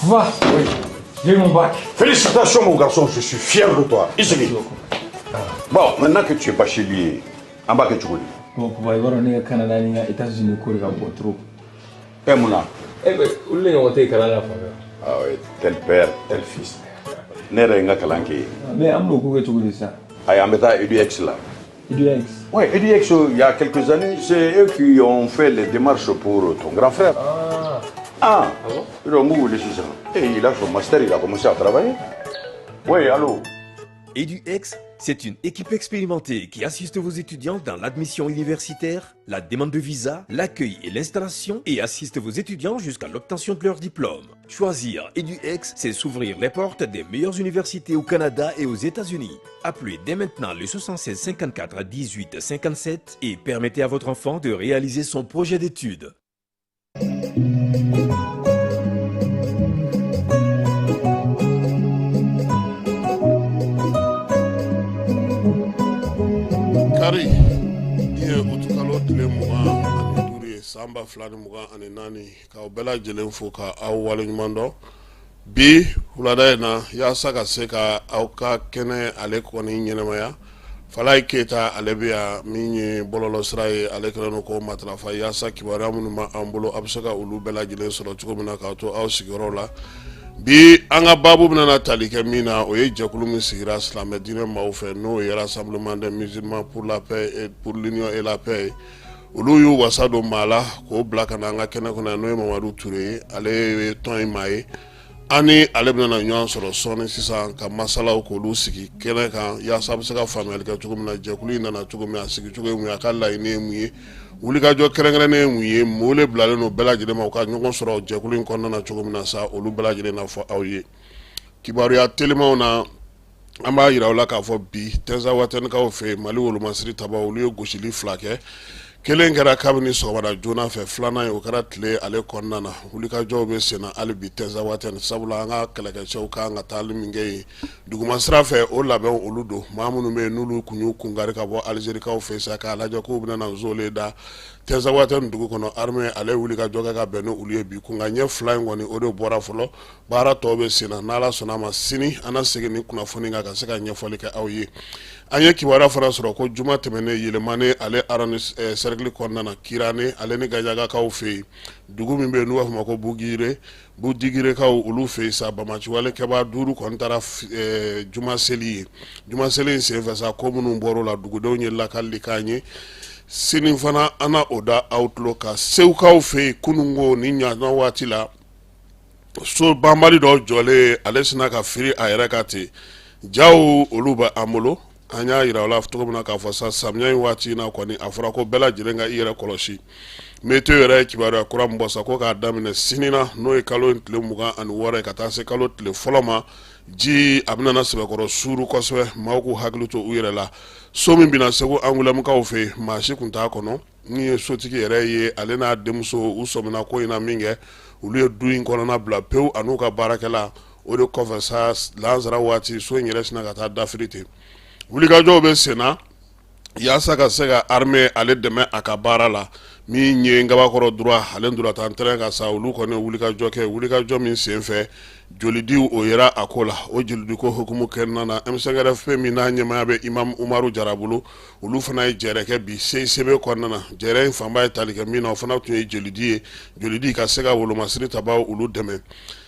Papa, Oui. j'ai eu mon bac. Félicitations, mon garçon, je suis fier de toi. I sigi. Bon, maintenant que tu es bachelier, an b'a kɛ cogo di? Bon, papa, i b'a dɔn ne ka Canada ni n ka États-Unis ko de ka bon trop. E mun na? Eh ben, olu de ɲɔgɔn tɛ yen kalan na fan fɛ. Ah oui, tel père, tel fils. Ne yɛrɛ ye n ka kalan kɛ yen. Mais an bɛn'o ko kɛ cogo di sisan? Ayi, an bɛ taa EDUX la. EDUX. Oui, EDUX, il y a quelques années, c'est eux qui ont fait les démarches pour ton grand frère. Ah. Ah, Ah bon? Ils ont wele sisan. Et il a son master, il a commencé à travailler. Oui, allô? EduX, c'est une équipe expérimentée qui assiste vos étudiants dans l'admission universitaire, la demande de visa, l'accueil et l'installation et assiste vos étudiants jusqu'à l'obtention de leur diplôme. Choisir EduX, c'est s'ouvrir les portes des meilleures universités au Canada et aux États-Unis. Appelez dès maintenant le 76 54 18 57 et permettez à votre enfant de réaliser son projet d'études. Kari ni ye utukalo tile 25 ye san 2024, k'aw bɛɛ lajɛlen fo ka aw waleɲuman dɔn bi wulada in na yaasa ka se ka aw ka kɛnɛ ale kɔni ɲɛnamaya. Falaye Keyita ale bɛ yan, min ye bɔlɔlɔsira ye, ale kɛlen don k'o matarafa yaasa kibaruya minnu b'an bolo, a bɛ se ka olu bɛɛ lajɛlen sɔrɔ cogo min na k'a to aw sigiyɔrɔ la. Bi an ka baabu bɛna tali kɛ min na, o ye jɛkulu min sigira silamɛ diinɛ maaw fɛ, n'o ye Rassemblement des musulmans pour la paix et pour l'union et la paix ye. Olu y'u wasa don maa la k'o bila ka na an ka kɛnɛ kɔnɔ, n'o ye Mamadu Ture ye. Ale ye tɔn in maa ye. An ni ale bɛna ɲɔgɔn sɔrɔ sɔɔni sisan ka masalaw k'olu sigi kɛnɛ kan yaasa a bɛ se ka faamuyali kɛ cogo min na jɛkulu in nana cogo min, a sigi cogo ye mun ye, a ka laɲini ye mun ye, wulikajɔ kɛrɛnkɛrɛnnen ye mun ye, mun de bilalen don bɛɛ lajɛlen ma u ka ɲɔgɔn sɔrɔ jɛkulu in kɔnɔna na cogo min na sa, olu bɛɛ lajɛlen na fɔ aw ye. Kibaruya telimanw na, an b'a yira aw la k'a fɔ bi Tɛnzawatɛnikaw fɛ yen, Mali wolomasiri tabaw, olu ye gosili fila kɛ. Kelen kɛra kabini sɔgɔmada joona fɛ, filanan ye o kɛra tile ale kɔnɔna na. Wulikajɔw bɛ senna hali bi Tɛnzawatɛni, sabula an ka kɛlɛkɛcɛw kan ka taali min kɛ yen duguma sira fɛ, o labɛnw olu don. Maa minnu bɛ yen n'olu kun y'u kungari ka bɔ Alizerikaw fɛ sa k'a lajɛ k'u bɛna na nsolen da Tɛnzawatɛni dugu kɔnɔ, armée ale wulikajɔ kɛ ka bɛn ni olu ye bi. Kunkan ɲɛ fila in kɔni, o de bɔra fɔlɔ, baara tɔw bɛ sen na. N'Ala sɔnna a ma, sini an na segin ni kunnafoni kan ka se ka ɲɛfɔli kɛ aw ye. An ye kibaruya fana sɔrɔ ko juma tɛmɛnen, Yelemane ale arrondissement cercle kɔnɔna na, Kirane ale ni Gajagakaw fɛ yen, dugu min bɛ yen n'u b'a fɔ ma ko Bugire, Budigirekaw, olu fɛ yen sa, banbaanciwale kɛbaa duuru kɔni taara juma seli ye. Juma seli in senfɛ sa, ko minnu bɔr'o la, dugudenw ye lakali k'an ye. Sini fana an na o da aw tulo kan. Segukaw fɛ yen, kununko ni ɲɔgɔn waati la, so banbali dɔ jɔlen, ale sinna ka firi a yɛrɛ kan ten. Jaw olu bɛ an bolo. An y'a yira aw la cogo min na k'a fɔ sa, samiya in waati in na kɔni, a fɔra ko bɛɛ lajɛlen ka i yɛrɛ kɔlɔsi. Météo yɛrɛ ye kibaruya kura min bɔ sa, ko k'a daminɛ sini na, n'o ye kalo in tile 26 ye, ka taa se kalo tile fɔlɔ ma, ji a bɛna na sɛbɛkɔrɔ suuru kosɛbɛ. Maaw k'u hakili to u yɛrɛ la. So min binna Segu Angoulême-kaw fɛ yen, maa si tun t'a kɔnɔ. Min ye sotigi yɛrɛ ye, ale n'a denmuso, u sɔmina ko in na min kɛ, olu ye du in kɔnɔna bila pewu an'u ka baarakɛla. O de kɔfɛ sa, lansara waati, so in yɛrɛ sinna ka taa dafiri ten. Wulikajɔw bɛ senna yaasa ka se ka armée ale dɛmɛ a ka baara la. Min ye Ngabakɔrɔ droit ale ntolatan terrain kan sa, olu kɔni wulikajɔ kɛ, wulikajɔ min senfɛ jolidiw o yera a ko la. O jolidiko hukumu kɔnɔna na, M5RFP min n'a ɲɛmaaya bɛ Imam Umaru Jara bolo, olu fana ye jɛrɛ kɛ bi CICB kɔnɔna na. Jɛrɛ in fanba ye tali kɛ min na, o fana tun ye jolidi ye, jolidi ka se ka wolomasiri tabaw olu dɛmɛ.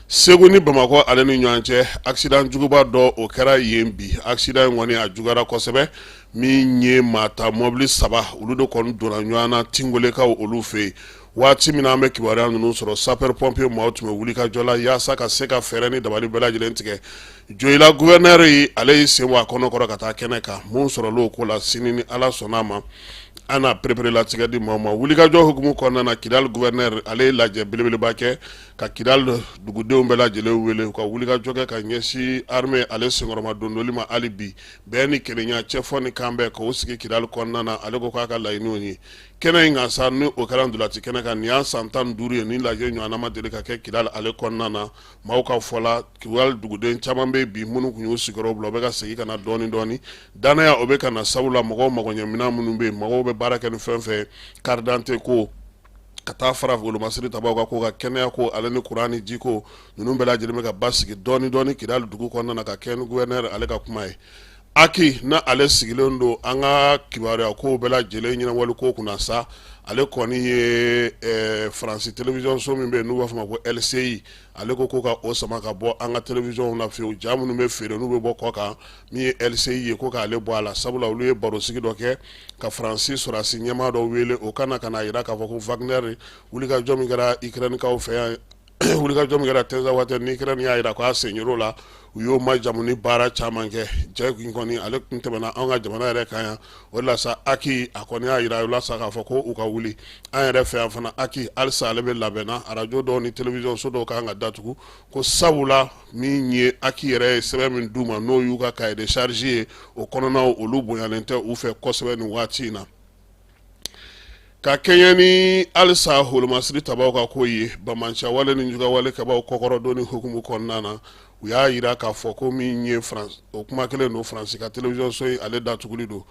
Segu ni Bamakɔ ale ni ɲɔgɔn cɛ, accident juguba dɔ o kɛra yen bi. Accident in kɔni a juguyara kosɛbɛ. Min ye maa ta mɔbili saba, olu de kɔni donna ɲɔgɔn na Tingolekaw olu fɛ yen. Waati min an bɛ kibaruya ninnu sɔrɔ, sapeur pompier maaw tun bɛ wulikajɔ la yaasa ka se ka fɛɛrɛ ni dabali bɛɛ lajɛlen tigɛ. Joyila gouverneur ye, ale y'i sen bɔ a kɔnɔ kɔrɔ ka taa kɛnɛ kan. Mun sɔrɔla o ko la, sini ni Ala sɔnna a ma, an na pereperelatigɛ di maaw ma. Wulikajɔ hukumu kɔnɔna na, Kidali gouverneur ale ye lajɛ belebeleba kɛ ka Kidali dugudenw bɛɛ lajɛlen wele u ka wulikajɔ kɛ ka ɲɛsin armée ale senkɔrɔma dondoli ma hali bi, bɛn ni kelenya, cɛfɔ ni kanbɛn k'o sigi Kidali kɔnɔna na. Ale ko k'a ka laɲiniw ye kɛnɛ in kan sa, ni o kɛra ntolaci kɛnɛ kan. Nin y'an san 15 ye ni lajɛ ɲɔgɔnna ma deli ka kɛ Kidali ale kɔnɔna na. Maaw ka fɔ la, Kidali duguden caman bɛ bi minnu tun y'u sigiyɔrɔ bila, u bɛ ka segin ka na dɔɔni dɔɔni. Dannaya o bɛ ka na, sabula mɔgɔw magoɲɛminɛn minnu bɛ yen, mɔgɔw bɛ baara kɛ ni fɛn fɛn, carte d'identité ko, Ka taa fara wolomasiri tabaw ka ko kan, kɛnɛya ko ale ni kuran ni jiko, ninnu bɛɛ lajɛlen bɛ ka basigi dɔɔni dɔɔni Kidali dugu kɔnɔna na, ka kɛ ni gouverneur ale ka kuma ye. HAQI na ale sigilen don an ka kibaruya ko bɛɛ lajɛlen ɲɛnabɔli ko kunna sa, ale kɔni ye Faransi télévision so min bɛ yen n'u b'a fɔ ma ko LCI, ale ko ka o sama ka bɔ an ka télévision na fiyewu. Ja minnu bɛ feere n'u bɛ bɔ kɔ kan, min ye LCI ye, ko k'ale bɔ a la, sabula olu ye barosigi dɔ kɛ ka Faransi sɔrɔdasi ɲɛmaa dɔ wele, o ka na ka n'a jira k'a fɔ ko Wagner wulikajɔ min kɛra Ukrainekaw fɛ yan, wulikajɔ min kɛra Tinzaouatène, ni Ukraine y'a jira k'a sen yer'o la, u y'o majamu ni baara caman kɛ. Jɛ in kɔni ale tun tɛmɛna an ka jamana yɛrɛ kan yan. O de la sa, HAQI a kɔni y'a jira o la sa k'a fɔ ko u ka wuli. An yɛrɛ fɛ yan fana, HAQI halisa ale bɛ labɛn na, arajo dɔw ni télévision so dɔw kan ka datugu, ko sabula min ye HAQI yɛrɛ ye sɛbɛn min d'u ma, n'o y'u ka cahier de charge ye, o kɔnɔna olu bonyalen tɛ u fɛ kosɛbɛ nin waati in na. Ka kɛɲɛ ni halisa wolomasiri tabaw ka ko ye, banbaanciya ni juguyawale kɛbaw kɔkɔrɔdonni hukumu kɔnɔna na, u y'a jira k'a fɔ ko min ye o kuma kelen don, Faransi ka télévision so in ale datuguli don.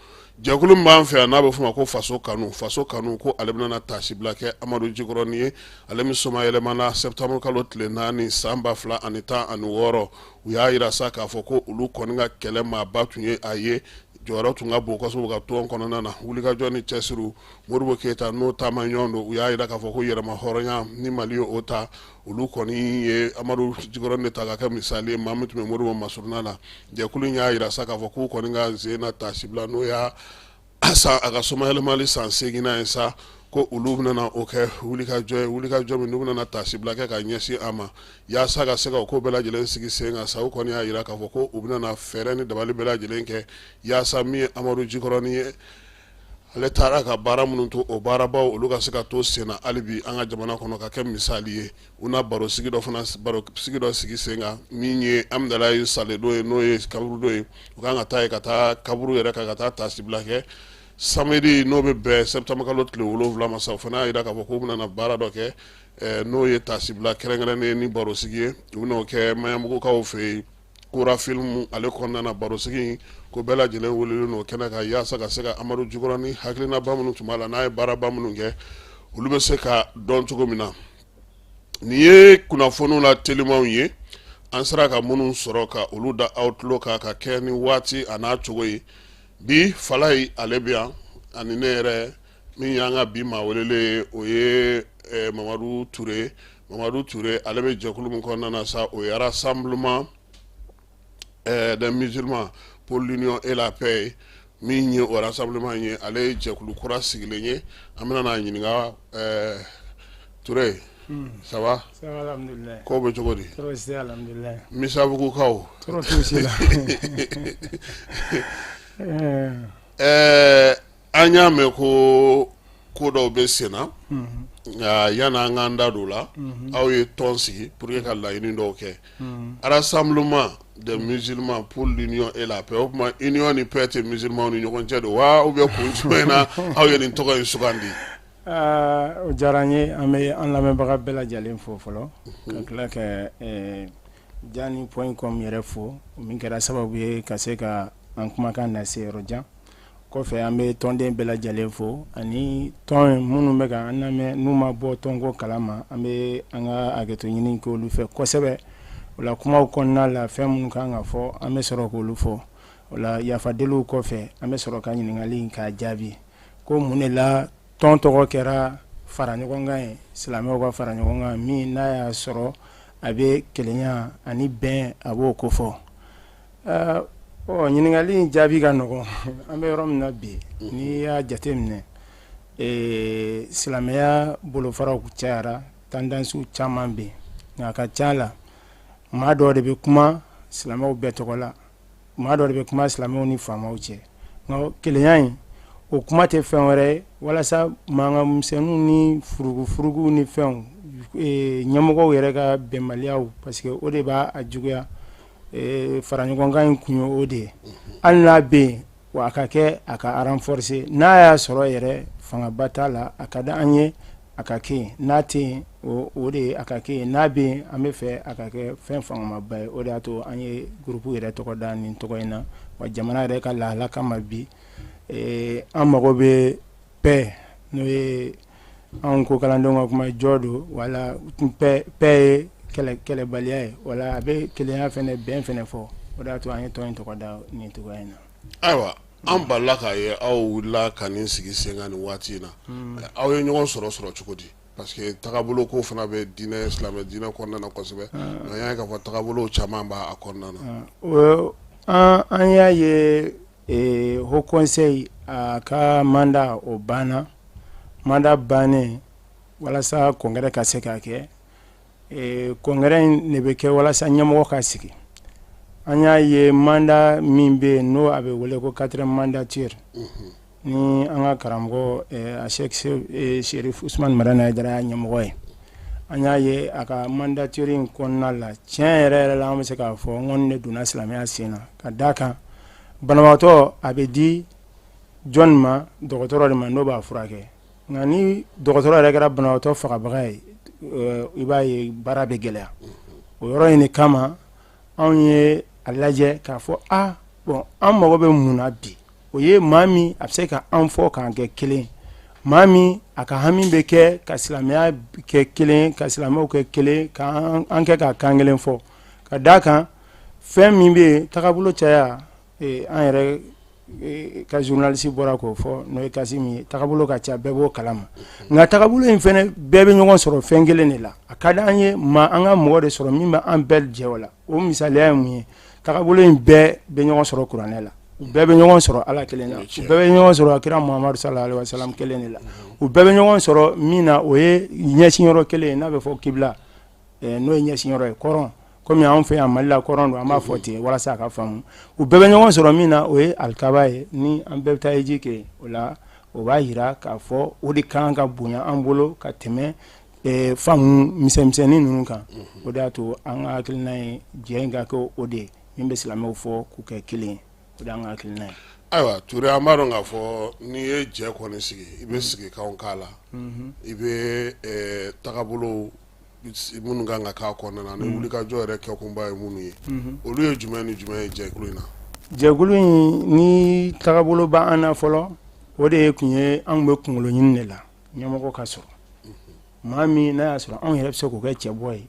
Jɛkulu min b'an fɛ yan n'a bɛ f'o ma ko Faso Kanu, Faso Kanu ko ale bɛna taasibila kɛ Amadu Jikɔrɔni ye, ale min somayɛlɛmana septembre kalo tile 4 san 2016. U y'a jira sa k'a fɔ ko olu kɔni ka kɛlɛ maaba tun ye a ye, jɔyɔrɔ tun ka bon kosɛbɛ ka tɔn kɔnɔna na, wulikajɔ ni cɛsiriw. Modibo Keyita n'o taama ɲɔgɔn don, u y'a jira k'a fɔ ko yɛrɛma hɔrɔnya ni Mali ye o ta, olu kɔni ye Amadu Jikɔrɔni de ta ka kɛ misali ye, maa min tun bɛ Modibo masurunna la. Jɛkulu in y'a jira sa k'a fɔ k'u kɔni ka sen na taasibila, n'o y'a san a ka somayɛlɛmali san 8nan ye sa, ko olu bɛna o kɛ wulikajɔ ye, wulikajɔ min n'u bɛna taasibila kɛ ka ɲɛsin a ma, yaasa ka se ka o ko bɛɛ lajɛlen sigi sen kan sa. U kɔni y'a jira k'a fɔ ko u bɛna fɛɛrɛ ni dabali bɛɛ lajɛlen kɛ yaasa min ye Amadu Jikɔrɔni ye, ale taara ka baara minnu to, o baarabaw olu ka se ka to sen na hali bi an ka jamana kɔnɔ, ka kɛ misali ye. U na barosigi dɔ fana barosigi dɔ sigi sen kan, min ye Amudalayi Saledo ye, n'o ye kaburudo ye. U kan ka taa yen ka taa kaburu yɛrɛ kan ka taa taasibila kɛ samedi, n'o bɛ bɛn septembre kalo tile 7 ma sa. O fana y'a jira k'a fɔ k'u bɛna baara dɔ kɛ, n'o ye taasibila kɛrɛnkɛrɛnnen ni barosigi ye. U bɛna o kɛ Maɲanbugukaw fɛ yen, Kora film ale kɔnɔna na. Barosigi ko bɛɛ lajɛlen welelen don kɛnɛ kan, yaasa ka se ka Amadu Jikɔrɔni hakilinaba minnu tun b'a la, n'a ye baaraba minnu kɛ, olu bɛ se ka dɔn cogo min na. Nin ye kunnafoniw la telimanw ye, an sera ka minnu sɔrɔ ka olu da aw tulo kan, ka kɛ ni waati a n'a cogo ye. Bi Falayi ale bɛ yan ani ne yɛrɛ. Min y'an ka bi maa welelen ye, o ye Mamadu Ture. Mamadu Ture ale bɛ jɛkulu min kɔnɔna na sa, o ye Rassemblement des musulmans pour l'union et la paix. Min ye o rassemblement ye, ale ye jɛkulu kura sigilen ye. An bɛna n'a ɲininka. Ture, ça va? Ça va, alhamdoulilah. Kow bɛ cogo di? Tɔɔrɔ si tɛ, alhamdoulilah. Misabugukaw? Tɔɔrɔ t'u si la. An y'a mɛn ko ko dɔw bɛ sen na, nka yanni an k'an da don o la, aw ye tɔn sigi pour que ka laɲini dɔw kɛ, Rassemblement des musulmans pour l'union et la paix. O tuma, union ni paix tɛ musulmans ni ɲɔgɔn cɛ don wa, ou bien kun jumɛn na aw ye nin tɔgɔ in sugandi? O diyara n ye. An bɛ an lamɛnbaga bɛɛ lajɛlen fo fɔlɔ, ka tila ka jani.com yɛrɛ fo, min kɛra sababu ye ka se ka an kumakan lase yɔrɔ jan. Kɔfɛ, an bɛ tɔnden bɛɛ lajɛlen fo, ani tɔn minnu bɛ ka an lamɛn n'u ma bɔ tɔnko kalama, an bɛ an ka hakɛto ɲini k'olu fɛ kosɛbɛ. O la, kumaw kɔnɔna la, fɛn minnu kan ka fɔ, an bɛ sɔrɔ k'olu fɔ. O la, yafadeliw kɔfɛ, an bɛ sɔrɔ ka ɲininkali k'a jaabi, ko mun de la tɔn tɔgɔ kɛra fara ɲɔgɔn kan ye, silamɛw ka fara ɲɔgɔn kan, min n'a y'a sɔrɔ a bɛ kelenya ani bɛn, a b'o ko fɔ. Ɔ, ɲininkali in jaabi ka nɔgɔn. An bɛ yɔrɔ min na bi, n'i y'a jate minɛ, silamɛya bolofaraw cayara, tendances caman bɛ yen, nka a ka ca la, maa dɔw de bɛ kuma silamɛw bɛɛ tɔgɔ la, maa dɔ de bɛ kuma silamɛw ni faamaw cɛ. Nka kelenya in, o kuma tɛ fɛn wɛrɛ ye, walasa mankan misɛnninw ni furugufuruguw ni fɛnw, ɲɛmɔgɔw yɛrɛ ka bɛnbaliyaw, parce que o de b'a juguya. Fara ɲɔgɔnkan in kun ye o de ye. Hali n'a bɛ yen wa, a ka kɛ a ka renforcer. N'a y'a sɔrɔ yɛrɛ fangaba t'a la, a ka di an ye a ka kɛ yen. N'a tɛ yen, o de ye a ka kɛ yen. N'a bɛ yen, an bɛ fɛ a ka kɛ fɛn fangamaba ye. O de y'a to an ye groupe yɛrɛ tɔgɔ da nin tɔgɔ in na. Wa jamana yɛrɛ ka lahala kama bi, an mago bɛ paix, n'o ye Anw ko kalandenw ka kuma jɔ don wala paix ye kɛlɛbaliya ye, wala a bɛ kelenya fana, bɛn fana fɔ. O de y'a to an ye tɔn in tɔgɔ da nin cogoya in na. Ayiwa, an balala k'a ye aw wulila ka nin sigi sen kan nin waati in na. Aw ye ɲɔgɔn sɔrɔ cogo di? Parce que tagabolo ko fana bɛ diinɛ, silamɛ diinɛ kɔnɔna na kosɛbɛ. An y'a ye k'a fɔ tagabolo caman b'a kɔnɔna na. An y'a ye Haut Conseil a ka mandat o banna. Mandat bannen, walasa congrès ka se ka kɛ, congrès in de bɛ kɛ walasa ɲɛmɔgɔ ka sigi. An y'a ye mandat min bɛ yen, n'o a bɛ wele ko quatrième mandature, ni an ka karamɔgɔ a Cheick Chérif Ousmane Madani Haidara y'a ɲɛmɔgɔ ye, an y'a ye a ka mandature in kɔnɔna la, tiɲɛ yɛrɛ yɛrɛ la, an bɛ se k'a fɔ ŋɔni de donna silamɛya sen na. Ka d'a kan, banabagatɔ a bɛ di jɔn ma? Dɔgɔtɔrɔ de ma, n'o b'a furakɛ. Nka ni dɔgɔtɔrɔ yɛrɛ kɛra banabagatɔ fagabaga ye, i b'a ye baara bɛ gɛlɛya. O yɔrɔ in de kama, anw ye a lajɛ k'a fɔ a bon, an mago bɛ mun na bi? O ye maa min a bɛ se ka an fɔ k'an kɛ kelen, maa min a ka hami bɛ kɛ ka silamɛya kɛ kelen, ka silamɛw kɛ kelen, k'an kɛ ka kan kelen fɔ. Ka d'a kan, fɛn min bɛ yen, tagabolo caya, an yɛrɛ ka journaliste bɔra k'o fɔ, n'o ye Kassim ye, tagabolo ka ca, bɛɛ b'o kalama. Nka tagabolo in fana, bɛɛ bɛ ɲɔgɔn sɔrɔ fɛn kelen de la. A ka di an ye ma an ka mɔgɔ de sɔrɔ min bɛ an bɛɛ jɛ o la. O misaliya ye mun ye? Tagabolo in bɛɛ bɛ ɲɔgɔn sɔrɔ kuranɛ la, u bɛɛ bɛ ɲɔgɔn sɔrɔ Ala kelen na, u bɛɛ bɛ ɲɔgɔn sɔrɔ kira Muhamadu sallallahu alaihi wasallam kelen de la. U bɛɛ bɛ ɲɔgɔn sɔrɔ min na, o ye ɲɛsinyɔrɔ kelen ye, n'a bɛ fɔ kibila, n'o ye ɲɛsinyɔrɔ ye kɔrɔn, komi anw fɛ yan Mali la kɔrɔn don, an b'a fɔ ten walasa a ka faamu. U bɛɛ bɛ ɲɔgɔn sɔrɔ min na, o ye alikaba ye, ni an bɛɛ bɛ taa hiji kɛ. O la, o b'a jira k'a fɔ o de kan ka bonya an bolo ka tɛmɛ faamu misɛnmisɛnnin ninnu kan. O de y'a to an ka hakilina ye jɛ in ka kɛ o de ye min bɛ silamɛw fɔ k'u kɛ kelen ye. O de y'an ka hakilina ye. Ayiwa Ture, an b'a dɔn k'a fɔ n'i ye jɛ kɔni sigi, i bɛ sigikanw k'a la, i bɛ tagabolo minnu kan ka k'a kɔnɔna na, ni wulikajɔ yɛrɛ kɛkunba ye minnu ye, olu ye jumɛn ni jumɛn ye jɛkulu in na? Jɛkulu in ni tagabolo b'an na fɔlɔ, o de tun ye anw bɛ kunkolo ɲini de la, ɲɛmɔgɔ ka sɔrɔ, maa min n'a y'a sɔrɔ anw yɛrɛ bɛ se k'o kɛ cɛbɔ ye.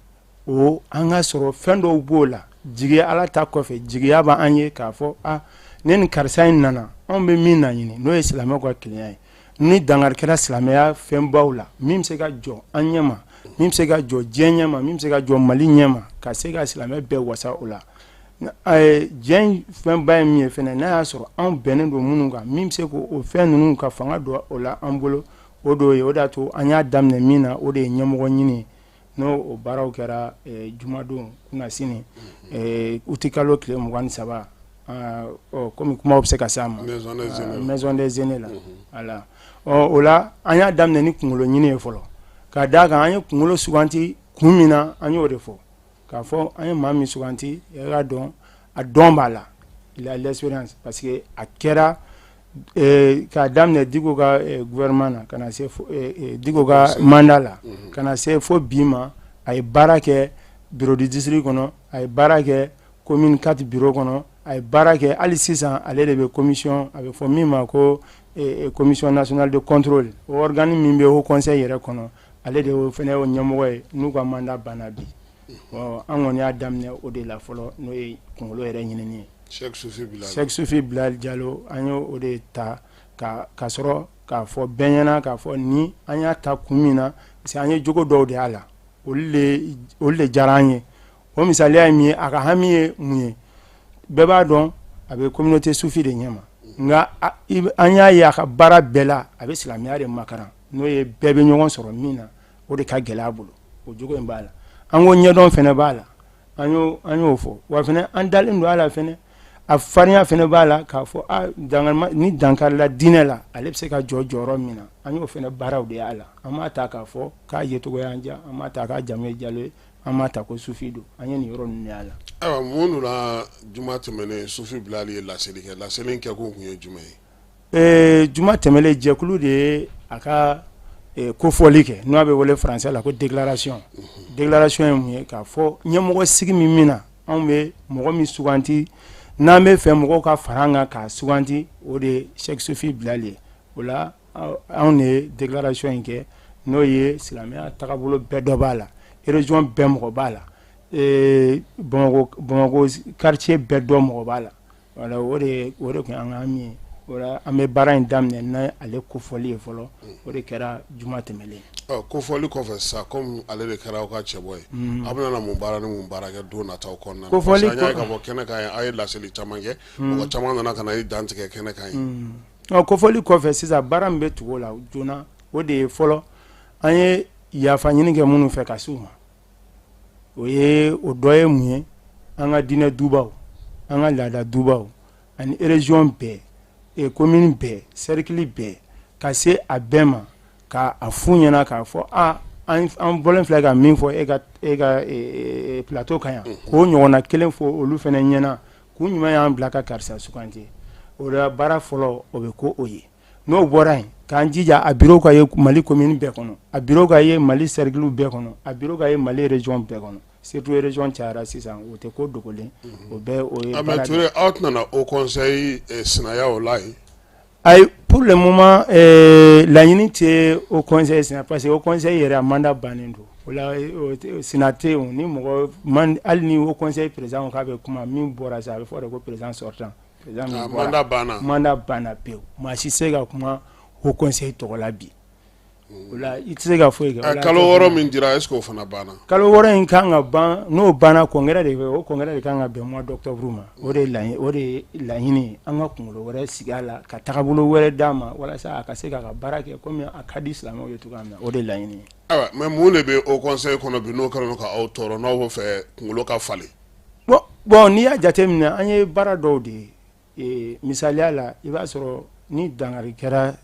O an ka sɔrɔ fɛn dɔw b'o la, jigiya, Ala ta kɔfɛ, jigiya b'an ye k'a fɔ a ne ni karisa in nana, anw bɛ min laɲini, n'o ye silamɛw ka kelenya ye, ni dankari kɛra silamɛya fɛnbaw la, min bɛ se ka jɔ an ɲɛma, min bɛ se ka jɔ diɲɛ ɲɛma, min bɛ se ka jɔ Mali ɲɛma, ka se ka silamɛ bɛɛ wasa o la. Diɲɛ fɛnba ye min ye fɛnɛ, n'a y'a sɔrɔ anw bɛnnen don minnu kan, min bɛ se k'o fɛn ninnu ka fanga don o la an bolo, o dɔw ye. O de y'a to an y'a daminɛ min na, o de ye ɲɛmɔgɔ ɲini ye. N'o o baaraw kɛra jumadon kunasini, utikalo tile 23, komi kumaw bɛ se ka s'a ma, Maison des Aînés la. Voilà, o la an y'a daminɛ ni kunkolo ɲini ye fɔlɔ. Ka d'a kan, an ye kunkolo suganti kun min na, an y'o de fɔ, k'a fɔ an ye maa min suganti, i k'a dɔn a dɔn b'a la, il a l'expérience, parce que a kɛra k'a daminɛ Diko ka gouvernement na, ka na se Diko ka mandat la, ka na se fo bi ma, a ye baara kɛ bureau du district kɔnɔ, a ye baara kɛ commune 4 bureau kɔnɔ, a ye baara kɛ hali sisan, ale de bɛ commission a bɛ fɔ min ma ko commission nationale de contrôle, o organe min bɛ haut conseil yɛrɛ kɔnɔ, ale de fana y'o ɲɛmɔgɔ ye, n'u ka mandat banna bi. An kɔni y'a daminɛ o de la fɔlɔ, n'o ye kunkolo yɛrɛ ɲinini ye. Cheick Soufi Bilal Jalo, an ye o de ta ka sɔrɔ k'a fɔ bɛɛ ɲɛna k'a fɔ ni an y'a ta kun min na, parce que an ye jogo dɔw de y'a la, olu de diyara an ye. O misaliya ye min ye, a ka hami ye mun ye? Bɛɛ b'a dɔn a bɛ communauté soufi de ɲɛma, nka an y'a ye a ka baara bɛɛ la, a bɛ silamɛya de makaran, n'o ye bɛɛ bɛ ɲɔgɔn sɔrɔ min na, o de ka gɛlɛn a bolo. O jogo in b'a la, an ko ɲɛdɔn fana b'a la, an y'o fɔ. Wa fana an dalen don a la fana, a farinya fana b'a la k'a fɔ ni dankarila diinɛ la, ale bɛ se ka jɔ jɔyɔrɔ min na, an y'o fana baaraw de y'a la. An m'a ta k'a fɔ k'a yecogo y'an diya, an m'a ta k'a jamu ye Jalo ye, an m'a ta ko sufi don. An ye nin yɔrɔ ninnu y'a la. Ayiwa, mun na juma tɛmɛnen Sufi Bilali ye laseli kɛ? Laseli kɛkun tun ye jumɛn ye? Juma tɛmɛnen, jɛkulu de ye a ka kofɔli kɛ, n'o bɛ wele français la ko déclaration. Déclaration ye mun ye? K'a fɔ ɲɛmɔgɔ sigi min na, anw bɛ mɔgɔ min suganti, n'an bɛ fɛ mɔgɔw ka fara an kan k'a suganti, o de ye Cheick Soufi Bilali ye. O la, anw de ye déclaration in kɛ. N'o ye silamɛya tagabolo bɛɛ dɔ b'a la, région bɛɛ mɔgɔ b'a la, Bamakɔ quartier bɛɛ dɔ mɔgɔ b'a la. Voilà, o de tun y'an ka hami ye. O la an bɛ baara in daminɛ n'ale kofɔli ye fɔlɔ. O de kɛra juma tɛmɛlen. Kofɔli kɔfɛ sisan, komi ale de kɛra aw ka cɛbɔ ye, aw bɛna mun baara ni mun baara kɛ don nataw kɔnɔna na? Parce que an y'a ye k'a fɔ kɛnɛ kan aw ye laseli caman kɛ, mɔgɔ caman nana ka na i dantigɛ kɛnɛ kan yen. Kofɔli kɔfɛ sisan, baara min bɛ tugu o la joona, o de ye fɔlɔ an ye yafa ɲini kɛ minnu fɛ ka s'u ma. O ye o dɔ ye mun ye? An ka diinɛ dubaw, an ka laada dubaw ani région bɛɛ, commune bɛɛ, cercle bɛɛ, ka se a bɛɛ ma k'a f'u ɲɛna k'a fɔ a an bɔlen filɛ ka min fɔ e ka plateau kan yan, k'o ɲɔgɔnna kelen fɔ olu fana ɲɛna, k'u ɲuman y'an bila ka karisa suganti. O la baara fɔlɔ, o bɛ ko o ye. N'o bɔra yen, k'an jija a bureau ka ye Mali commune bɛɛ kɔnɔ, a bureau ka ye Mali cercle bɛɛ kɔnɔ, a bureau ka ye Mali région bɛɛ kɔnɔ. Surtout région cayara sisan, o tɛ ko dogolen, o bɛɛ o ye. Mais Ture, aw tɛna na haut conseil sinaya o la yen? Ayi, pour le moment laɲini tɛ haut conseil sinaya, parce que haut conseil yɛrɛ a mandat bannen don. O la sina tɛ yen. Ni mɔgɔ, hali ni haut conseil président k'a bɛ kuma, min bɔra sisan, a bɛ fɔ de ko président sortant. Président mandat banna. Mandat banna pewu, maa si tɛ se ka kuma haut conseil tɔgɔ la bi. O la i tɛ se ka foyi kɛ. Kalo 6 min dira, est ce que o fana banna? Kalo 6 in kan ka ban. N'o banna, congrès de bɛ, o congrès de kan ka bɛn mois d'octobre ma. O de ye laɲini, o de ye laɲini ye. An ka kunkolo wɛrɛ sigi a la, ka tagabolo wɛrɛ d'a ma, walasa a ka se k'a ka baara kɛ komi a ka di silamɛw ye cogoya min na. O de ye laɲini ye. Ayiwa, mais mun de bɛ haut conseil kɔnɔ bi n'o kɛlen don ka aw tɔɔrɔ, n'aw b'o fɛ kunkolo ka falen? Bon, n'i y'a jateminɛ, an ye baara dɔw de ye. Misaliya la, i b'a sɔrɔ ni dankari kɛra,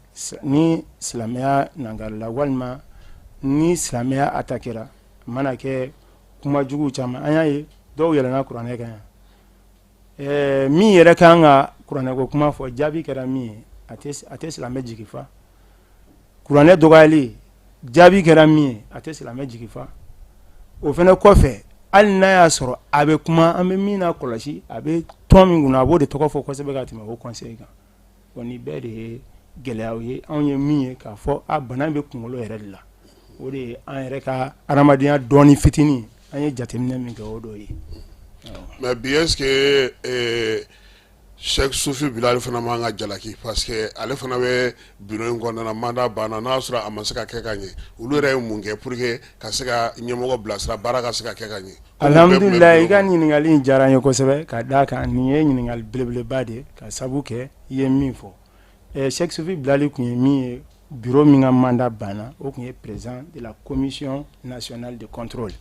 ni silamɛya nangarila, walima ni silamɛya attaquera, a mana kɛ kuma jugu caman, an y'a ye dɔw yɛlɛnna kuranɛ kan yan. Min yɛrɛ kan ka kuranɛko kuma fɔ, jaabi kɛra min ye, a tɛ silamɛ jigi fa. Kuranɛ dɔgɔyali, jaabi kɛra min ye, a tɛ silamɛ jigi fa. O fana kɔfɛ, hali n'a y'a sɔrɔ a bɛ kuma, an bɛ min na kɔlɔsi, a bɛ tɔn min kunna, a b'o de tɔgɔ fɔ kosɛbɛ ka tɛmɛ haut conseil kan. Bon, nin bɛɛ de ye gɛlɛyaw ye anw ye min ye k'a fɔ a bana bɛ kunkolo yɛrɛ de la. O de ye an yɛrɛ ka adamadenya dɔɔni fitinin, an ye jateminɛ min kɛ, o dɔ ye. Mais bi, est ce que Cheikh Sufi Bilal fana man ka jalaki? Parce que ale fana bɛ bureau in kɔnɔna na, mandat banna, n'a sɔrɔ a ma se ka kɛ ka ɲɛ, olu yɛrɛ ye mun kɛ pour que ka se ka ɲɛmɔgɔ bilasira, baara ka se ka kɛ ka ɲɛ? Alhamdulilayi, i ka ɲininkali in diyara n ye kosɛbɛ, ka d'a kan nin ye ɲininkali belebeleba de ye, ka sabu kɛ i ye min fɔ. Cheikh Sufi Bilali tun ye min ye, bureau min ka mandat banna, o tun ye président de la commission nationale de contrôle.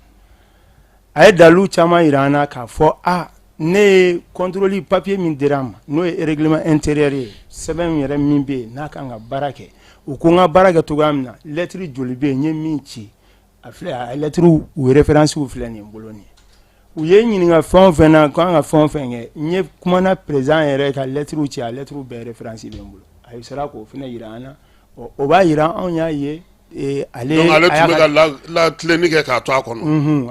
A ye dalilu caman jira an na k'a fɔ a ne ye contrôle papier min dira a ma, n'o ye règlement intérieur ye, sɛbɛn yɛrɛ min bɛ yen n'a kan ka baara kɛ, u ko n ka baara kɛ cogoya min na, lettre joli bɛ yen, n ye min ci, a filɛ, a lettre u référence filɛ nin bolo nin ye. U ye n ɲininka fɛn o fɛn na, k'an ka fɛn o fɛn kɛ, n ye kumana président yɛrɛ ka lettre ci, a lettre bɛɛ référence bɛ n bolo. A sera k'o fana jira an na. O b'a jira anw y'a ye ale Donc ale tun bɛ ka latilenni kɛ k'a to a kɔnɔ.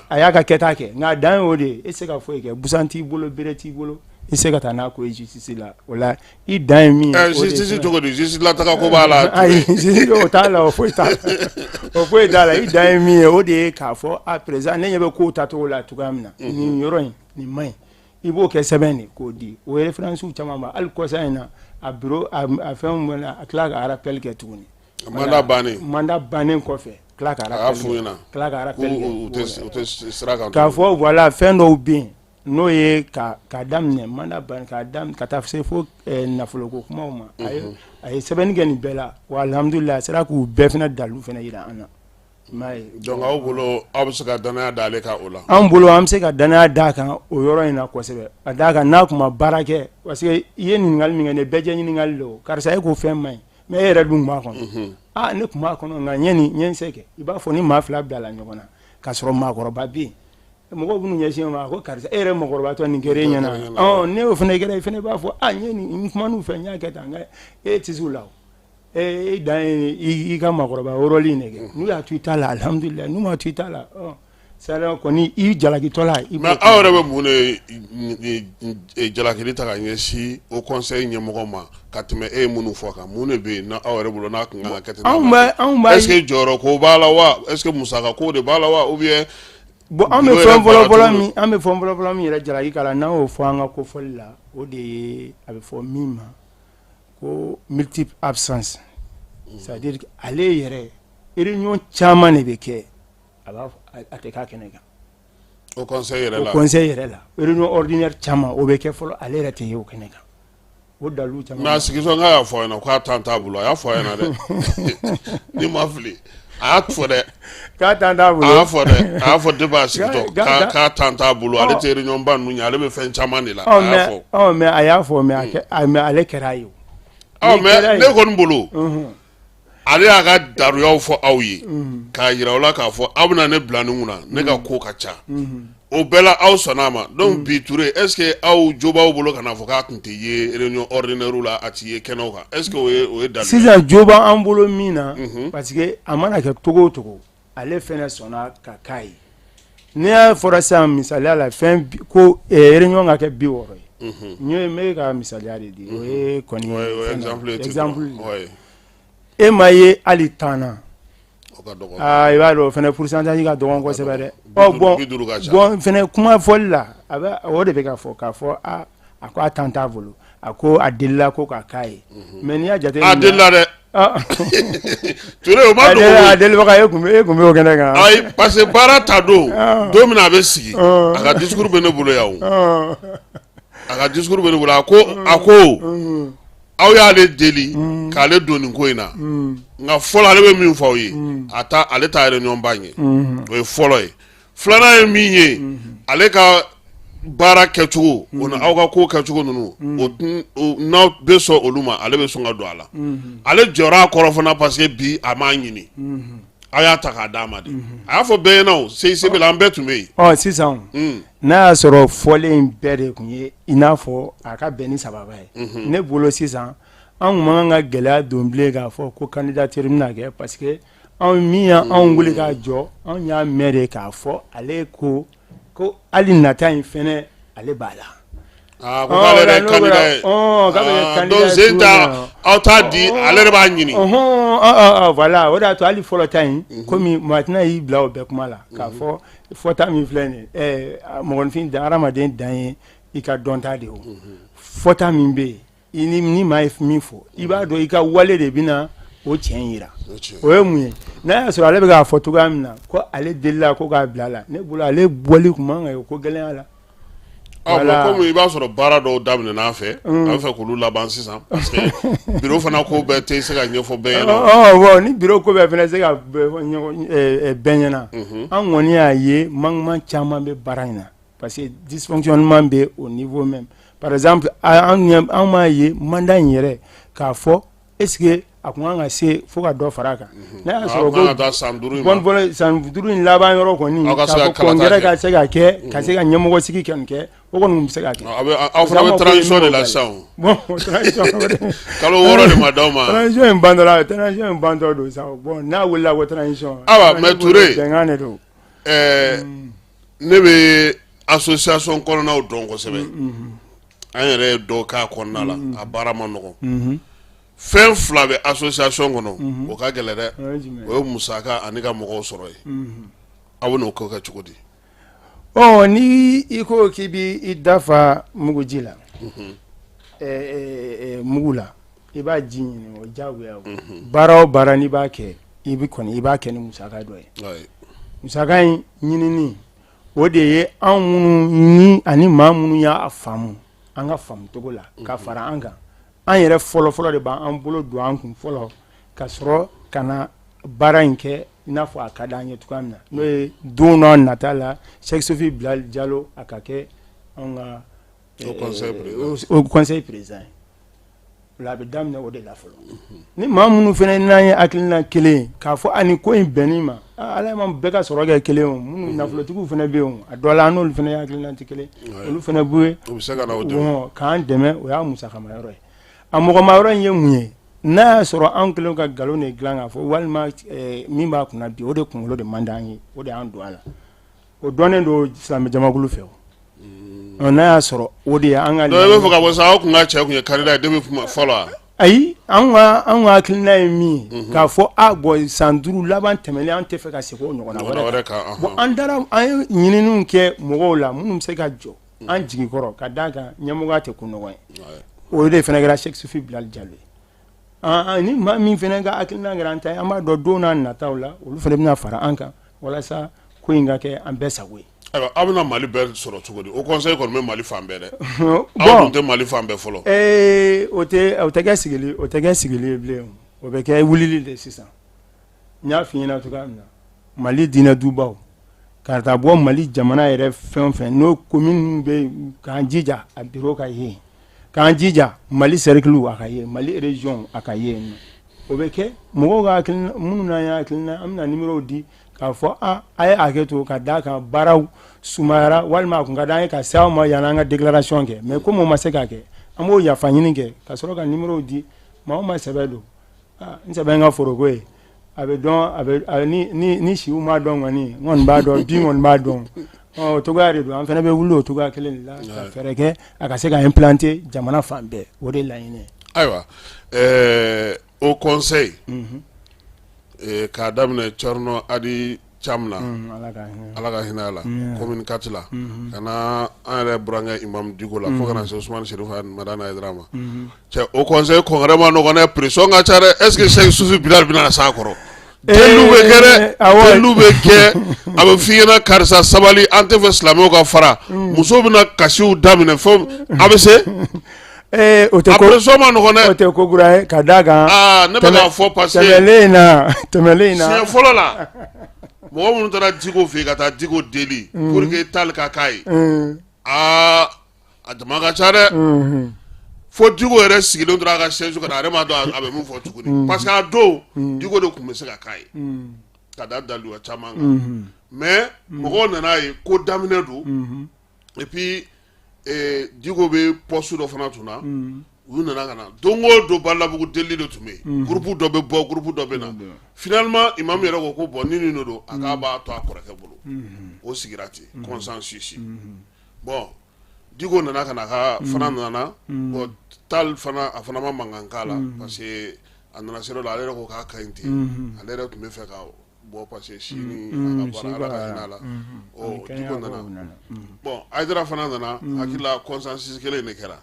A y'a ka kɛta kɛ, nka dan ye o de ye. E tɛ se ka foyi kɛ, busan t'i bolo, bere t'i bolo, i tɛ se ka taa n'a ko ye justice la. O la i dan ye min ye. Justice cogo di? Justice la taga ko b'a la. Ayi, justice o t'a la, o foyi t'a la, o foyi t'a la. I dan ye min ye, o de ye k'a fɔ a président, ne ɲɛ bɛ kow tacogo la cogoya min na, nin yɔrɔ in nin man ɲi. I b'o kɛ sɛbɛn de k'o di. O référence caman b'a, hali kɔsa in na, a bureau a fɛnw bɛ a tila ka rappel kɛ tuguni. Mandat bannen. Mandat bannen kɔfɛ, tila ka rappel. A y'a f'u ɲɛna. Tila ka rappel kɛ. U tɛ sira kan. K'a fɔ voilà, fɛn dɔw bɛ yen, n'o ye ka daminɛ mandat ban, ka daminɛ ka taa se fo nafoloko kumaw ma. A ye sɛbɛnni kɛ nin bɛɛ la wa, alhamdulilayi, a sera k'u bɛɛ fana dalilu fana jira an na. I m'a ye. Donc aw bolo, aw bɛ se ka danaya d'ale kan o la. Anw bolo, an bɛ se ka danaya d'a kan o yɔrɔ in na kosɛbɛ, ka d'a kan n'a tun ma baara kɛ. Parce que i ye ɲininkali min kɛ, nin bɛɛ jɛ ɲininkali don. Karisa, e ko fɛn man ɲi, mais e yɛrɛ dun tun b'a kɔnɔ. Aa, ne tun b'a kɔnɔ, nka n ye nin, n ye n se kɛ. I b'a fɔ ni maa fila bilala ɲɔgɔn na k'a sɔrɔ maakɔrɔba bɛ yen, mɔgɔw b'u ɲɛsin o ma ko karisa, e yɛrɛ mɔgɔkɔrɔbatɔ, nin kɛra e ɲɛna. Ɔ, ne y'o fana kɛra, i fana b'a fɔ a n ye nin, n kuman'u fɛ, n y'a kɛ tan, nka e tɛ se o la. O e dan ye i ka maakɔrɔba rôle in de kɛ. N'u y'a to i ta la, alhamdulilayi, n'u ma to i ta la, C'est-à-dire kɔni i jalakitɔ la i Mais aw yɛrɛ bɛ mun de jalakili ta ka ɲɛsin haut conseil ɲɛmɔgɔ ma ka tɛmɛ e ye minnu fɔ kan, mun de bɛ yen aw yɛrɛ bolo n'a tun kan ka kɛ ten? Anw b'a anw b'a est ce que jɔyɔrɔ ko b'a la wa, est ce que musaka ko de b'a la wa, ou bien Bon, an bɛ fɛn fɔlɔfɔlɔ min an bɛ fɛn fɔlɔfɔlɔ min yɛrɛ jalaki k'a la, n'an y'o fɔ an ka kofɔli la, o de ye a bɛ fɔ min ma ko multiple absence, c'est à dire ale yɛrɛ, réunion caman de bɛ kɛ, a b'a a tɛ k'a kɛnɛ kan. Haut conseil yɛrɛ la. Haut conseil yɛrɛ la, réunion ordinaire caman o bɛ kɛ fɔlɔ, ale yɛrɛ tɛ ye o kɛnɛ kan, o dalu caman. Mais a sigitɔ k'a y'a fɔ a ɲɛna k'a temps t'a bolo, a y'a fɔ a ɲɛna dɛ, ni ma fili, a y'a fɔ dɛ. K'a temps t'a bolo. A y'a fɔ dɛ, a y'a fɔ depuis a sigitɔ k'a temps t'a bolo, ale tɛ réunion ba ninnu ɲɛ, ale bɛ fɛn caman de la, a y'a fɔ. Ɔ, mais a y'a fɔ, mais ale kɛra ye o. Ɔ, mais ne kɔni bolo, ale y'a ka daruyaw fɔ aw ye k'a jira aw la k'a fɔ aw bɛna ne bila nin kunna, ne ka ko ka ca, o bɛɛ la aw sɔnna a ma. Donc bi Ture, est ce que aw jo b'aw bolo ka n'a fɔ k'a tun tɛ ye réunion ordinaire la, a tɛ ye kɛnɛw kan, est ce que o ye daluya ye? Sisan jo b'an bolo min na, parce que a mana kɛ cogo o cogo, ale fɛnɛ sɔnna ka k'a ye. N'i y'a fɔra sisan, misaliya la, fɛn ko réunion ka kɛ 60 ye, n ye n bɛ ka misaliya de di, o ye kɔni exemple, e ma ye hali 10 na, aa, i b'a dɔn o fana pourcentage ka dɔgɔn kosɛbɛ dɛ. Ɔ bon fɛnɛ, kuma fɔli la, a bɛ o de bɛ ka fɔ k'a fɔ a a ko a temps t'a bolo, a ko a delila ko k'a k'a ye, mais n'i y'a jate A delila dɛ, Ture, o ma dogo. A delibaga, e kun bɛ o kɛnɛ kan. Ayi, parce que baara ta don, don min na a bɛ sigi, a ka discours bɛ ne bolo yan o, a ka discours bɛ ne bolo. A ko aw y'ale deli k'ale don nin ko in na, nka fɔlɔ ale bɛ min fɔ aw ye, a ta ale ta réunion ba ɲɛ, o ye fɔlɔ ye. Filanan ye min ye, ale ka baara kɛcogo, o ni aw ka ko kɛcogo ninnu, o n'aw bɛ sɔn olu ma, ale bɛ sɔn ka don a la. Ale jɔra a kɔrɔ fana, parce que bi a m'a ɲini, aw y'a ta k'a d'a ma de. A y'a fɔ bɛɛ ɲɛna, o CICB la, an bɛɛ tun bɛ yen. Ɔ, sisan, n'a y'a sɔrɔ fɔlen in bɛɛ de tun ye i n'a fɔ a ka bɛn ni sababa ye, ne bolo sisan an tun man kan ka gɛlɛya don bilen k'a fɔ ko candidature bɛna kɛ, parce que anw min y'anw wuli k'a jɔ, anw y'a mɛn de k'a fɔ ale ko ko hali nata in fɛnɛ ale b'a la. Aa, ko k'ale yɛrɛ ye candidat ye. K'a bɛ kɛ candidat donc sen ta aw t'a di, ale yɛrɛ b'a ɲini. Ɔhɔn, voilà, o de y'a to hali fɔlɔ ta in, komi maa tɛna y'i bila o bɛɛ kuma la k'a fɔ fɔta min filɛ nin ye, mɔgɔninfin dan, hadamaden dan ye i ka dɔnta de ye, o fɔta min bɛ yen, i ni maa ye min fɔ, i b'a dɔn i ka wale de bɛna o tiɲɛ yira. O ye mun ye? N'a y'a sɔrɔ ale bɛ k'a fɔ cogoya min na ko ale delila ko k'a bila a la, ne bolo ale bɔli tun man kan ka kɛ ko gɛlɛnya la. Komi i b'a sɔrɔ baara dɔw daminɛ fɛ, a bɛ fɛ k'olu laban sisan, parce que bureau fana ko bɛɛ tɛ se ka ɲɛfɔ bɛɛ ɲɛna. Bon, ni bureau ko bɛɛ fana se ka bɛɛ ɲɛna, an kɔni y'a ye manquement caman bɛ baara in na, parce que dysfonctionnement bɛ au niveau même. Par exemple, an m'a ye mandat in yɛrɛ k'a fɔ est ce que a tun kan ka se fo ka dɔ fara a kan, n'a y'a sɔrɔ ko san 5 san 5 in laban yɔrɔ kɔni, k'a fɔ congrès ka se ka kɛ, ka se ka ɲɛmɔgɔ sigi kɛ nin kɛ, o kɔni tun bɛ se ka kɛ. Aw fana bɛ transition de la sisan. Bon, transition kalo 6 de ma d'aw ma. Transition in bantɔ la, transition in bantɔ don sa. Bon, n'a wulila ko transition. Ayiwa, mais Ture, bɛnkan de don. Ne bɛ association kɔnɔnaw dɔn kosɛbɛ, an yɛrɛ ye dɔ k'a kɔnɔna la, a baara ma nɔgɔn. Fɛn fila bɛ association kɔnɔ, o ka gɛlɛn dɛ, o ye musaka ani ka mɔgɔw sɔrɔ yen. Aw bɛ n'o ko kɛ cogo di? Ɔ, ni i ko k'i b'i dafa muguji la, mugu la, i b'a ji ɲini, o diyagoya. Baara o baara n'i b'a kɛ, i bɛ kɔni i b'a kɛ ni musaka dɔ ye. Musaka in ɲinini, o de ye anw minnu ni ani maa minnu y'a faamu an ka faamu cogo la ka fara an kan, an yɛrɛ fɔlɔfɔlɔ de b'an bolo don an kun fɔlɔ ka sɔrɔ ka na baara in kɛ i n'a fɔ a ka di an ye cogoya min na, n'o ye don n'a nata la Cheick Sofi Bilal Jalo a ka kɛ anw ka conseil président ye. O la a bɛ daminɛ o de la fɔlɔ. Ni maa minnu fana n'an ye hakilina kelen ye k'a fɔ ani ko in bɛnni ma, ala ma bɛɛ ka sɔrɔ kɛ kelen o, minnu nafolotigiw fana bɛ yen, a dɔ la an n'olu fana ye hakilina tɛ kelen, olu fana bɛ k'an dɛmɛ, o y'a musakama yɔrɔ ye. A mɔgɔma yɔrɔ in ye mun ye? N'a y'a sɔrɔ anw kɛlen ka nkalon de dilan k'a fɔ walima min b'a kunna bi, o de kunkolo de man d'an ye, o de y'an don a la. O dɔnnen don silamɛ jamakulu fɛ o n'a y'a sɔrɔ o de ye an ka Donc i bɛ fɛ ka bɔ sa aw kun ka cɛ kun ye candidat ye depuis kuma fɔlɔ wa? Ayi, an ka hakilina ye min ye k'a fɔ a bon san 5 laban tɛmɛnen an tɛ fɛ ka segin o ɲɔgɔnna wɛrɛ kan bon an taara an ye ɲininiw kɛ mɔgɔw la minnu bɛ se ka jɔ an jigi kɔrɔ ka d'a kan ɲɛmɔgɔya tɛ ko nɔgɔn ye o de fana kɛra Sɛki Sufi Bilali Jalo ye ni maa min fana ka hakilina kɛra an ta ye an b'a dɔn don n'a nataw la olu fana bɛna fara an kan walasa ko in ka kɛ an bɛɛ sago ye. Ayiwa aw bɛna Mali bɛɛ sɔrɔ cogo di? Haut conseil kɔni bɛ Mali fan bɛɛ dɛ. Aw dun tɛ Mali fan bɛɛ fɔlɔ. Ee o tɛ o tɛ kɛ sigili o tɛ kɛ sigili ye bilen o bɛ kɛ wulili de sisan. N y'a f'i ɲɛna cogoya min na Mali diinɛ dubaw ka taa bɔ Mali jamana yɛrɛ fɛn o fɛn n'o commune bɛ yen k'an jija a bureau ka ye yen k'an jija Mali cercle a ka ye Mali région a ka ye yen o bɛ kɛ mɔgɔw ka hakilina minnu n'an ye hakilina an bɛna numéro di k'a fɔ a a ye hakɛ to ka d'a kan baaraw sumayara walima a tun ka d'an ye ka se aw ma yanni an ka déclaration kɛ mais comme o ma se ka kɛ an b'o yafa ɲini kɛ ka sɔrɔ ka numéro di maa o maa sɛbɛ don n sɛbɛ n ka foroko ye a bɛ dɔn a bɛ ni siw ma dɔn kɔni n kɔni b'a dɔn bin kɔni b'a dɔn o cogoya de don an fana bɛ wuli o cogoya kelen de la ka fɛɛrɛ kɛ a ka se ka implanter jamana fan bɛɛ o de ye laɲini ye. Ayiwa haut conseil k'a daminɛ Thierno Hadi Thiam na Ala ka hinɛ a la commune 4 la ka na an yɛrɛ burankɛ imam Diko la fo ka na se Usumani Serifu Madani Hayidara ma cɛ haut conseil congrès ma nɔgɔn dɛ pression ka ca dɛ est ce que Sɛki Sufi Bilali bɛna s'a kɔrɔ deliw bɛ kɛ dɛ deliw bɛ kɛ a bɛ f'i ɲɛna karisa sabali an tɛ fɛ silamɛw ka fara musow bɛna kasiw daminɛ fɛn a bɛ se o tɛ a pression ma nɔgɔn dɛ o tɛ ko kura ye ka d'a kan aa ne bɛ k'a fɔ parce que tɛmɛnen in na siɲɛ fɔlɔ la mɔgɔ minnu taara Diko fɛ yen ka taa Diko deli pour que Tall ka k'a ye aa a jama ka ca dɛ fo Diko yɛrɛ sigilen tora a ka chaise kan a yɛrɛ m'a dɔn a bɛ mun fɔ tuguni parce que a don Diko de tun bɛ se ka k'a ye ka da daluya caman kan mais mɔgɔw nana ye ko daminɛ don et puis Diko bɛ poste dɔ fana tun na u nana ka na don o don Balabugu deli de tun bɛ yen groupe dɔ bɛ bɔ groupe dɔ bɛ na finalement imam yɛrɛ ko ko bon ni nin don a k'a b'a to a kɔrɔkɛ bolo o sigira ten consensus bon Diko nana ka na ka fana nana bon Tall fana a fana ma mankan k'a la parce que a nana se dɔ la ale yɛrɛ ko k'a ka ɲi ten ale yɛrɛ tun bɛ fɛ ka bɔ parce que si ni a ka baara Ala ka hinɛ a la ɔ Diko nana bon Hayidara fana nana hakili la consensus kelen de kɛra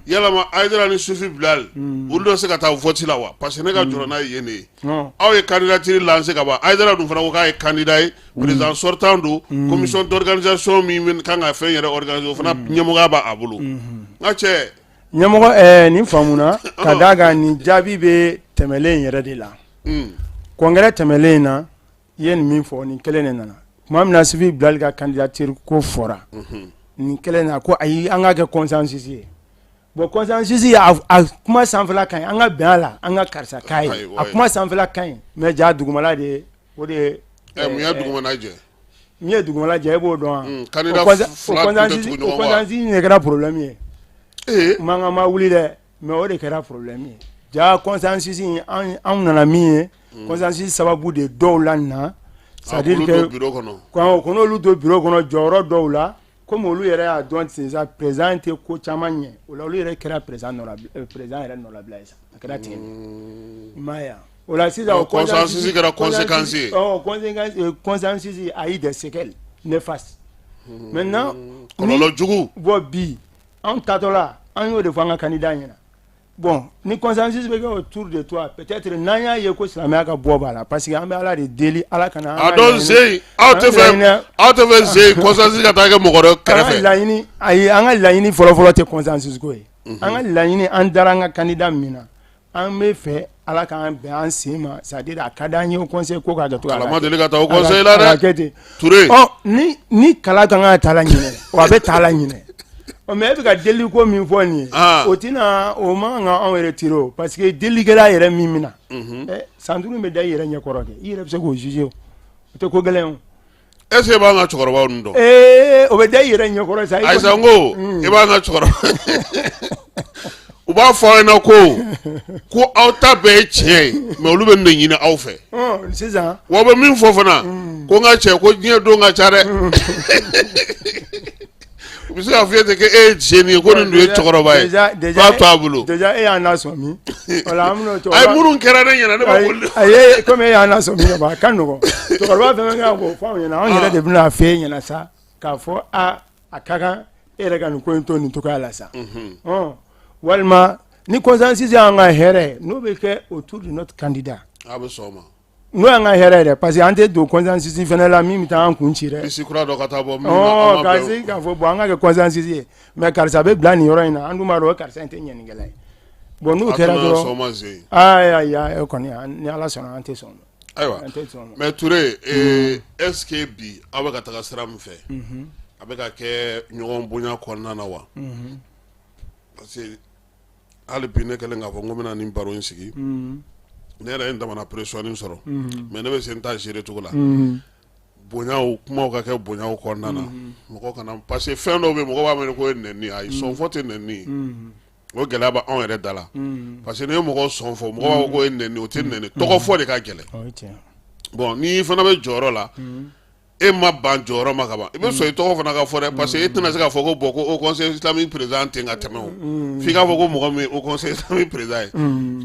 yalama Hayidara ni Sufi Bilal olu dɔ se ka taa vote la wa parce que ne ka jɔrɔ n'a ye yen de ye aw ye candidature lancé ka ban Hayidara dun fana ko k'a ye candidat ye président sortant don commission d'organisation min kan ka fɛn yɛrɛ organiser o fana ɲɛmɔgɔya b'a bolo n ka cɛ ɲɛmɔgɔ nin faamuna ka d'a kan nin jaabi bɛ tɛmɛlen yɛrɛ de la congrès tɛmɛlen in na i ye nin min fɔ nin kelen de nana tuma min na Sufi Bilali ka candidature ko fɔra nin kelen na ko ayi an k'a kɛ consensus ye bon consensus a kuma sanfɛla ka ɲi an ka bɛn a la an ka karisa k'a ye a kuma sanfɛla ka ɲi mais ja dugumala de ye o de ye mun ye dugumana jɛ min ye dugumala jɛ e b'o dɔn wa candidat fila tun tɛ tugu ɲɔgɔn kɔ wa? Consensus de kɛra problème ye mankan ma wuli dɛ mais o de kɛra problème ye ja consensus in anw nana min ye consensus sababu de dɔw la na c'est à dire que k'olu don bureau kɔnɔ jɔyɔrɔ dɔw la komi olu yɛrɛ y'a dɔn sisan président tɛ ko caman ɲɛ o la olu yɛrɛ kɛra président président yɛrɛ nɔlabila ye sa a kɛra ten i m'a ye o la sisan o consensus kɛra conséquence ye consensus a eu des séquelles néfastes maintenant kɔlɔlɔ jugu bon bi anw taatɔ la an y'o de fɔ an ka candidat ɲɛna bon ni consensus bɛ kɛ autour de toi peut-être n'an y'a ye ko silamɛya ka bɔ b'a la parce que an bɛ Ala de deli Ala kana a dɔn Zeyi aw tɛ fɛ aw tɛ fɛ Zeyi consensus ka taa kɛ mɔgɔ wɛrɛ kɛrɛfɛ an ka laɲini ayi an ka laɲini fɔlɔfɔlɔ tɛ consensus ko ye an ka laɲini an dara an ka candidat min na an bɛ fɛ Ala k'an bɛn an sen ma c'est à dire a ka d'an ye haut conseil ko ka kɛ cogoya la kala ma deli ka taa haut conseil la dɛ kɛ ten Ture ɔ ni kala kan ka taa la ɲinɛ wa a bɛ taa la ɲinɛ ɔ mais e bɛ ka deli ko min fɔ nin ye o tɛna o man kan anw yɛrɛ tirer o parce que delikɛla yɛrɛ min bɛ na san 5 bɛ da i yɛrɛ ɲɛkɔrɔ kɛ i yɛrɛ bɛ se k'o juger o tɛ ko gɛlɛn o. Est ce que e b'an ka cɛkɔrɔbaw ninnu dɔn? Ee o bɛ da i yɛrɛ ɲɛkɔrɔ sa. Ayisa n ko i b'an ka cɛkɔrɔba u b'a fɔ aw ɲɛna ko aw ta bɛɛ ye tiɲɛ ye mais olu bɛ nin de ɲini aw fɛ. Sisan. Wa u bɛ min fɔ fana. Ko n ka cɛ, ko diɲɛ don ka ca dɛ. U bɛ se k'a fɔ e tɛ kɛ e ye jeune ye, ko nin dun ye cɛkɔrɔba ye, k'a to a bolo. Déjà e y'an lasɔmi, o la an bɛn'o cɛkɔrɔba. Ayi, minnu kɛra ne ɲɛna, ne b'a wele. Ayi, komi e y'an lasɔmi ka ban, a ka nɔgɔn. Cɛkɔrɔba fɛn fɛn kan k'o fɔ anw ɲɛna, anw yɛrɛ de bɛna f'e ɲɛna sa, k'a fɔ a a ka kan e yɛrɛ ka nin ko in to nin cogoya la sa. Walima ni consensus y'an ka hɛrɛ, n'o bɛ kɛ autour de notre candidat. A bɛ sɔn o ma. N'o y'an ka hɛrɛ yɛrɛ, parce que an tɛ don consensus fɛnɛ la min bɛ taa an kun ci dɛ. Liste kura dɔ ka taa bɔ min na. Ka se k'a fɔ bon, an ka kɛ consensus ye, mais karisa bɛ bila nin yɔrɔ in na, an dun b'a dɔn o karisa in tɛ ɲɛnikɛla ye. Bon, n'o kɛra dɔrɔn, ayi ayi, o kɔni, ni Ala sɔnna, an tɛ sɔn. Ayiwa, mais Ture, est ce que bi aw bɛ ka taga sira min fɛ, a bɛ ka kɛ ɲɔgɔn bonya kɔnɔna na wa? Parce que hali bi ne kɛlen k'a fɔ n ko n bɛna nin baro in sigi, ne yɛrɛ ye n damana pression sɔrɔ, mais ne bɛ se n ta gérer cogo la. Bonyaw, kumaw ka kɛ bonyaw kɔnɔna na, mɔgɔ kana, parce que fɛn dɔw bɛ yen, mɔgɔ b'a mɛn ko ye nɛni. Ayi, sɔnfɔ tɛ nɛni, o gɛlɛya bɛ anw yɛrɛ da la, parce que n'i ye mɔgɔ sɔn fɔ, mɔgɔ b'a fɔ ko ye nɛni. O tɛ nɛni, tɔgɔ fɔ de ka gɛlɛn. Bon, n'i fana bɛ jɔyɔrɔ la, e ma ban jɔyɔrɔ ma ka ban, i bɛ sɔn i tɔgɔ fana ka fɔ dɛ, parce que e tɛna se k'a fɔ ko bon, ko haut conseil islamique président ten ka tɛmɛ o, f'i k'a fɔ ko mɔgɔ min ye haut conseil islamique président ye.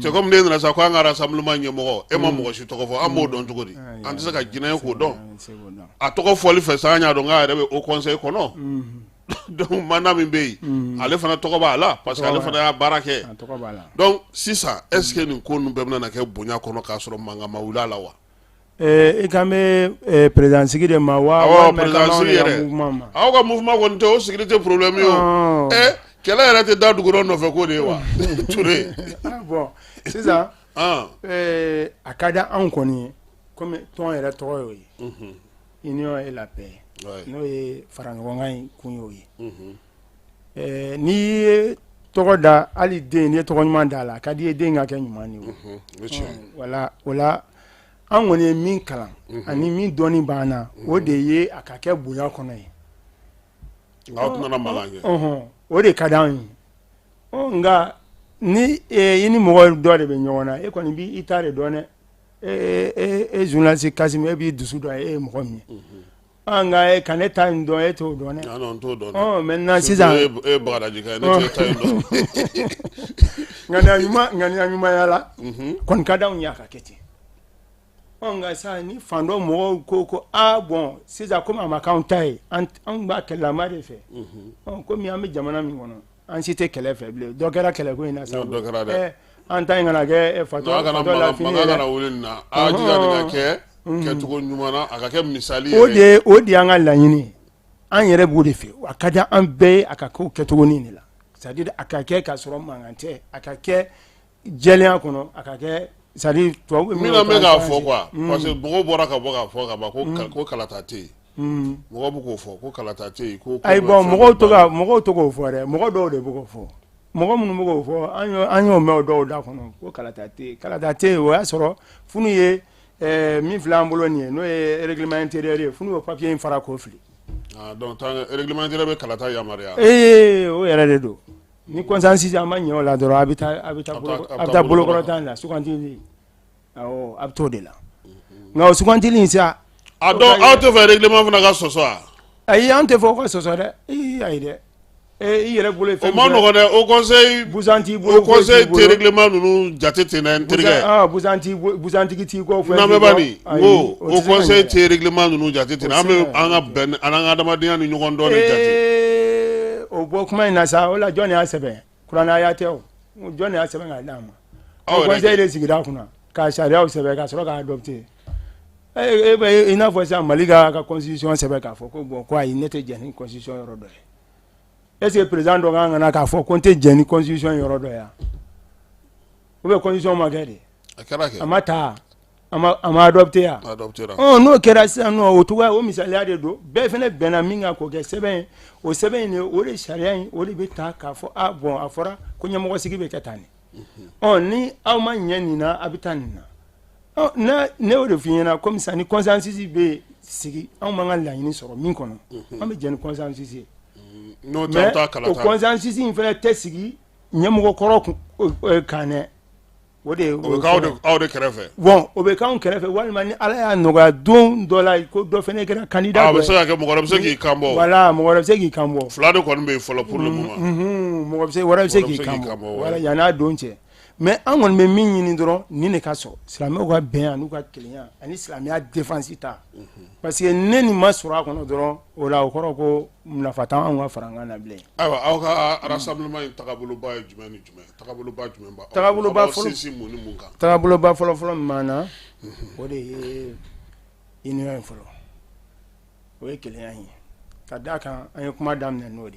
C'est comme ne nana sa ko an ka rassemblement ɲɛmɔgɔ, e ma mɔgɔ si tɔgɔ fɔ, an b'o dɔn cogo di? An tɛ se ka jinɛ ye k'o dɔn. A tɔgɔ fɔli fɛ sa, an y'a dɔn k'a yɛrɛ bɛ haut conseil kɔnɔ. Donc mandat min bɛ yen, ale fana tɔgɔ b'a la, parce que ale fana y'a baara kɛ. Donc sisan, est ce que nin ko ninnu bɛɛ bɛna kɛ bonya kɔnɔ k'a sɔrɔ mankan ma wuli a la wa? I kan bɛ président sigi de ma wa? Président sigi yɛrɛ, aw ka mouvement kɔni tɛ, o sigili tɛ problème ye o. Kɛlɛ yɛrɛ tɛ da dugu nɔfɛ ko de ye wa, Ture? Bon, sisan, a ka di anw kɔni ye, komi tɔn yɛrɛ tɔgɔ y'o ye, Union et la paix, n'o ye fara ɲɔgɔnkan in kun y'o ye. N'i ye tɔgɔ da hali den, n'i ye tɔgɔ ɲuman da a la, a ka di i ye den ka kɛ ɲuman de ye. Wala o la, an kɔni ye min kalan ani min dɔnni b'an na, o de ye a ka kɛ bonya kɔnɔ ye. O de ka di anw ye. Nka ni i ni mɔgɔ dɔ de bɛ ɲɔgɔn na, e kɔni b'i ta de dɔn dɛ. E journaliste Kassim, e b'i dusu dɔn, e ye mɔgɔ min ye. Nka ka ne ta in dɔn, e t'o dɔn dɛ. Maintenant sisan, e ye Bagadaji ye, ne t'e ta in dɔn. Ŋaniya ɲumanya la kɔni ka di anw ye a ka kɛ ten. Nka sisan, ni fan dɔ mɔgɔw ko aa bon, sisan komi a ma k'anw ta ye, anw b'a kɛlɛlama de fɛ. Komi an bɛ jamana min kɔnɔ, an si tɛ kɛlɛ fɛ bilen. Dɔ kɛra kɛlɛko in na sa, an ta in kana kɛ fatɔ la fini ye dɛ. Kana wuli nin na, a jija nin ka kɛ kɛcogo ɲuman na, a ka kɛ misali ye. O de y'an ka laɲini ye, an yɛrɛ b'o de fɛ. A ka di an bɛɛ ye a ka kɛ o kɛcogonin de la, c'est à dire a ka kɛ k'a sɔrɔ mankan tɛ, a ka kɛ jɛlenya kɔnɔ, a ka kɛ, c'est à dire tubabu bɛ min na, bɛ k'a fɔ quoi, parce que mɔgɔw bɔra ka bɔ k'a fɔ ka ban ko kalata tɛ yen. Mɔgɔw bɛ k'o fɔ ko kalata tɛ yen ko. Ayi, bon, mɔgɔw to k'o fɔ dɛ. Mɔgɔ dɔw de bɛ k'o fɔ. Mɔgɔ minnu bɛ k'o fɔ, an y'o mɛn o dɔw da kɔnɔ ko kalata tɛ yen, kalata tɛ yen. O y'a sɔrɔ funu ye min filɛ an bolo nin ye, n'o ye règlement intérieur ye, funu y'o papier in fara k'o fili. Ah, donc règlement intérieur bɛ kalata yamaruya. Ee, o yɛrɛ de don. Ni consensus an ma ɲɛ o la dɔrɔn, a bɛ taa bolokɔrɔta la, sugantili, awɔ, a bɛ t'o de la. Nka o sugantili in sa. A donc aw tɛ fɛ règlement fana ka sɔsɔ wa? Ayi, an tɛ fɛ o ka sɔsɔ dɛ. Ee, ayi dɛ. I yɛrɛ bolo ye fɛn O ma nɔgɔn dɛ, haut conseil. Busan t'i bolo. Haut conseil tɛ règlement ninnu jate ten dɛ, n terikɛ. Ah, busan t'i busantigi t'i kɔ. Fɛn t'i kɔ. Nin ko haut conseil tɛ règlement ninnu jate ten, an bɛ an ka bɛn an ka adamadenya ni ɲɔgɔn dɔn de jate. Ee, o bɔ kuma in na sa, o la jɔn de y'a sɛbɛn? Kuranɛ aya tɛ o, jɔn de y'a sɛbɛn k'a d'a ma? Haut conseil de sigira a kunna ka sariyaw sɛbɛn ka sɔrɔ k'a adopté. E bɛ i n'a fɔ sisan Mali ka constitution sɛbɛn k'a fɔ ko bon, ko ayi, ne tɛ jɛn ni constitution yɔrɔ dɔ ye. Est ce que président dɔ kan ka na k'a fɔ ko n tɛ jɛn ni constitution yɔrɔ dɔ ye wa? Ou bien constitution ma kɛ de? A kɛra kɛ. A ma ta, a ma adopté ya? Ɔ, n'o kɛra sisan nɔ, o cogoya, o misaliya de don. Bɛɛ fana bɛnna min kan k'o kɛ sɛbɛn ye, o sɛbɛn in de, o de sariya in, o de bɛ ta k'a fɔ ah bon, a fɔra ko ɲɛmɔgɔ sigi bɛ kɛ tan de. Ɔ, ni aw ma ɲɛ nin na, a bɛ taa nin na. Ɔ, ne y'o de f'i ɲɛna, komi sisan ni consensus bɛ sigi, anw m'an ka laɲini sɔrɔ min kɔnɔ, an bɛ jɛn ni consensus ye. N'o tɛ, aw t'a kalata. O consensus in fana tɛ sigi ɲɛmɔgɔ kɔrɔ kan dɛ. O de O bɛ k'aw de aw de kɛrɛfɛ. Bon, o bɛ k'anw kɛrɛfɛ, walima ni Ala y'a nɔgɔya don dɔ la ko dɔ fana kɛra candidat A bɛ se ka kɛ mɔgɔ wɛrɛ bɛ se k'i kan bɔ. Voilà, mɔgɔ wɛrɛ bɛ se k'i kan bɔ. Fila de kɔni bɛ yen fɔlɔ pour le moment. Mɔgɔ bɛ se wɛrɛ bɛ se k'i kan bɔ. Voilà, yann'a don cɛ. Mais an kɔni bɛ min ɲini dɔrɔn, nin de ka sɔrɔ silamɛw ka bɛn ani ka kelenya ani silamɛya défense ta, parce que ne nin ma sɔrɔ a kɔnɔ dɔrɔn, o la o kɔrɔ ko nafa t'anw ka farankan na bilen. Ayiwa, aw ka rassemblement in tagaboloba ye jumɛn ni jumɛn? Tagaboloba jumɛn b'aw tagaboloba fɔlɔ sinsin mun ni mun kan? Tagaboloba fɔlɔ fɔlɔ min b'an na, o de ye union ye fɔlɔ, o ye kelenya ye, ka d'a kan an ye kuma daminɛ n'o de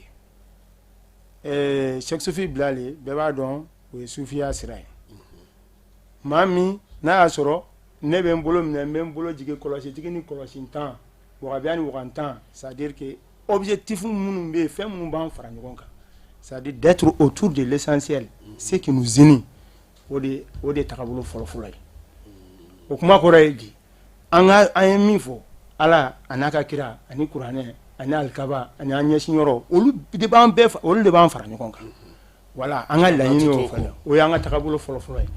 ye. Cheikh Sufi Bilali, bɛɛ b'a dɔn o ye sufiya sira ye. Maa min n'a y'a sɔrɔ ne bɛ n bolo minɛ, n bɛ n bolo jigin, kɔlɔsitigi ni kɔlɔsintan, wagabiya ni wagantan, c'est à dire que objectif minnu bɛ yen, fɛn minnu b'an fara ɲɔgɔn kan, c'est à dire d'être autour de l'essentiel, ce qui nous unit, o de tagabolo fɔlɔ-fɔlɔ ye. O kuma kɔrɔ ye di? An ka an ye min fɔ, Ala a n'a ka kira ani kuranɛ ani alikaba ani an ɲɛsinyɔrɔ, olu de b'an bɛɛ, olu de b'an fara ɲɔgɔn kan. Voilà, an ka laɲini y'o fana, o y'an ka tagabolo fɔlɔ-fɔlɔ ye.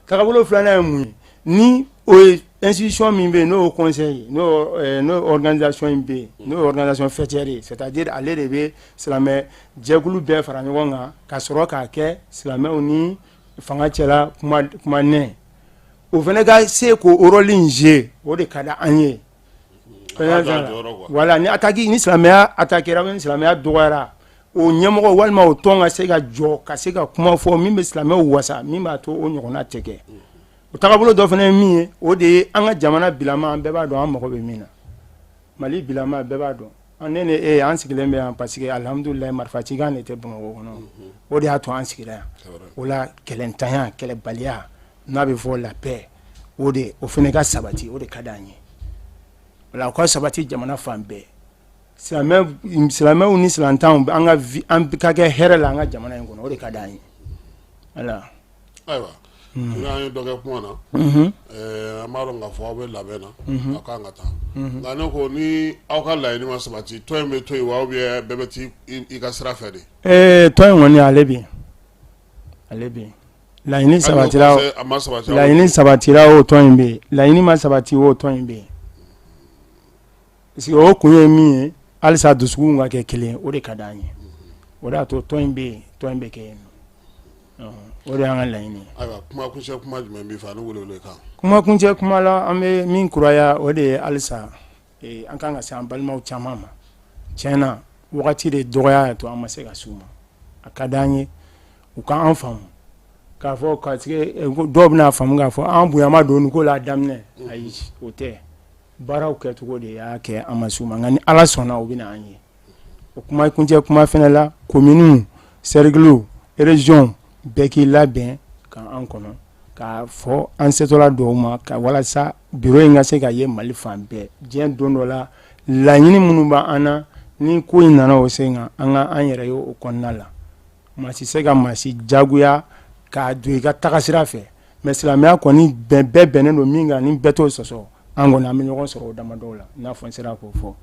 Tagabolo filanan ye mun ye? Ni o ye institution min bɛ yen, n'o ye conseil ye, n'o organisation in bɛ yen, n'o ye organisation faîtière ye, c'est à dire ale de bɛ silamɛ jɛkulu bɛɛ fara ɲɔgɔn kan ka sɔrɔ k'a kɛ silamɛw ni fanga cɛla kuma kuma nɛ, o fana ka se k'o rôle in jouer, o de ka di an ye. Voilà, ni attaque, ni silamɛya attaquera, ni silamɛya dɔgɔyara, o ɲɛmɔgɔ walima o tɔn ka se ka jɔ, ka se ka kuma fɔ min bɛ silamɛw wasa, min b'a to o ɲɔgɔnna tɛ kɛ. O tagabolo dɔ fana ye min ye, o de ye an ka jamana bilama. An bɛɛ b'a dɔn an mago bɛ min na, Mali bilama, bɛɛ b'a dɔn. Ne ni e, an sigilen bɛ yan parce que alihamudulilayi, marifa cikan de tɛ Bamakɔ kɔnɔ, o de y'a to an sigira yan. O la kɛlɛntanya, kɛlɛbaliya, n'a bɛ fɔ la paix, o de o fana ka sabati, o de ka di an ye. O la o ka sabati jamana fan bɛɛ, silamɛw ni silamɛntanw, an ka an ka kɛ hɛrɛ la an ka jamana in kɔnɔ, o de ka di an ye. Voilà. Ayiwa, an ye dɔ kɛ kuma na. An b'a dɔn k'a fɔ aw bɛ labɛn na, aw kan ka taa. Nka ne ko, ni aw ka laɲini ma sabati, tɔn in bɛ to yen wa, ou bien bɛɛ bɛ t'i i ka sira fɛ de? Tɔn in kɔni, ale bɛ yen, ale bɛ yen. Laɲini sabatira, a ma sabati, laɲini sabatira o, tɔn in bɛ yen. Laɲini ma sabati o, tɔn in bɛ yen. Parce que o kun ye min ye, halisa dusukun ka kɛ kelen, o de ka d'an ye. O de y'a to tɔn in bɛ yen, tɔn in bɛ kɛ yen nɔ, o de y'an ka laɲini ye. Ayiwa, kuma kuncɛ kuma jumɛn b'i fɛ ani welewele kan? Kuma kuncɛ kuma la, an bɛ min kuraya, o de ye halisa an kan ka se an balimaw caman ma. Tiɲɛ na, wagati de dɔgɔya y'a to an ma se ka s'u ma. A ka d'an ye u ka an faamu k'a fɔ, parce que dɔw bɛna faamu k'a fɔ an bonya ma don nin ko la a daminɛ. Ayi, o tɛ. Baaraw kɛcogo de y'a kɛ an ma s'u ma, nka ni Ala sɔnna, u bɛna an ye. O kuma kuncɛ kuma fana la, communes, cercles, régions, bɛɛ k'i labɛn k'an kɔnɔ k'a fɔ an setɔla dɔw ma, ka walasa bureau in ka se ka ye Mali fan bɛɛ diɲɛ don dɔ la. Laɲini minnu b'an na, ni ko in nana o sen kan, an ka an yɛrɛ ye o kɔnɔna la. Maa si se ka maa si jagoya k'a don i ka taga sira fɛ, mais silamɛya kɔni bɛn, bɛɛ bɛnnen don min kan, ni bɛɛ t'o sɔsɔ, an kɔni an bɛ ɲɔgɔn sɔrɔ o damadɔw la. I n'a fɔ n sera k'o fɔ,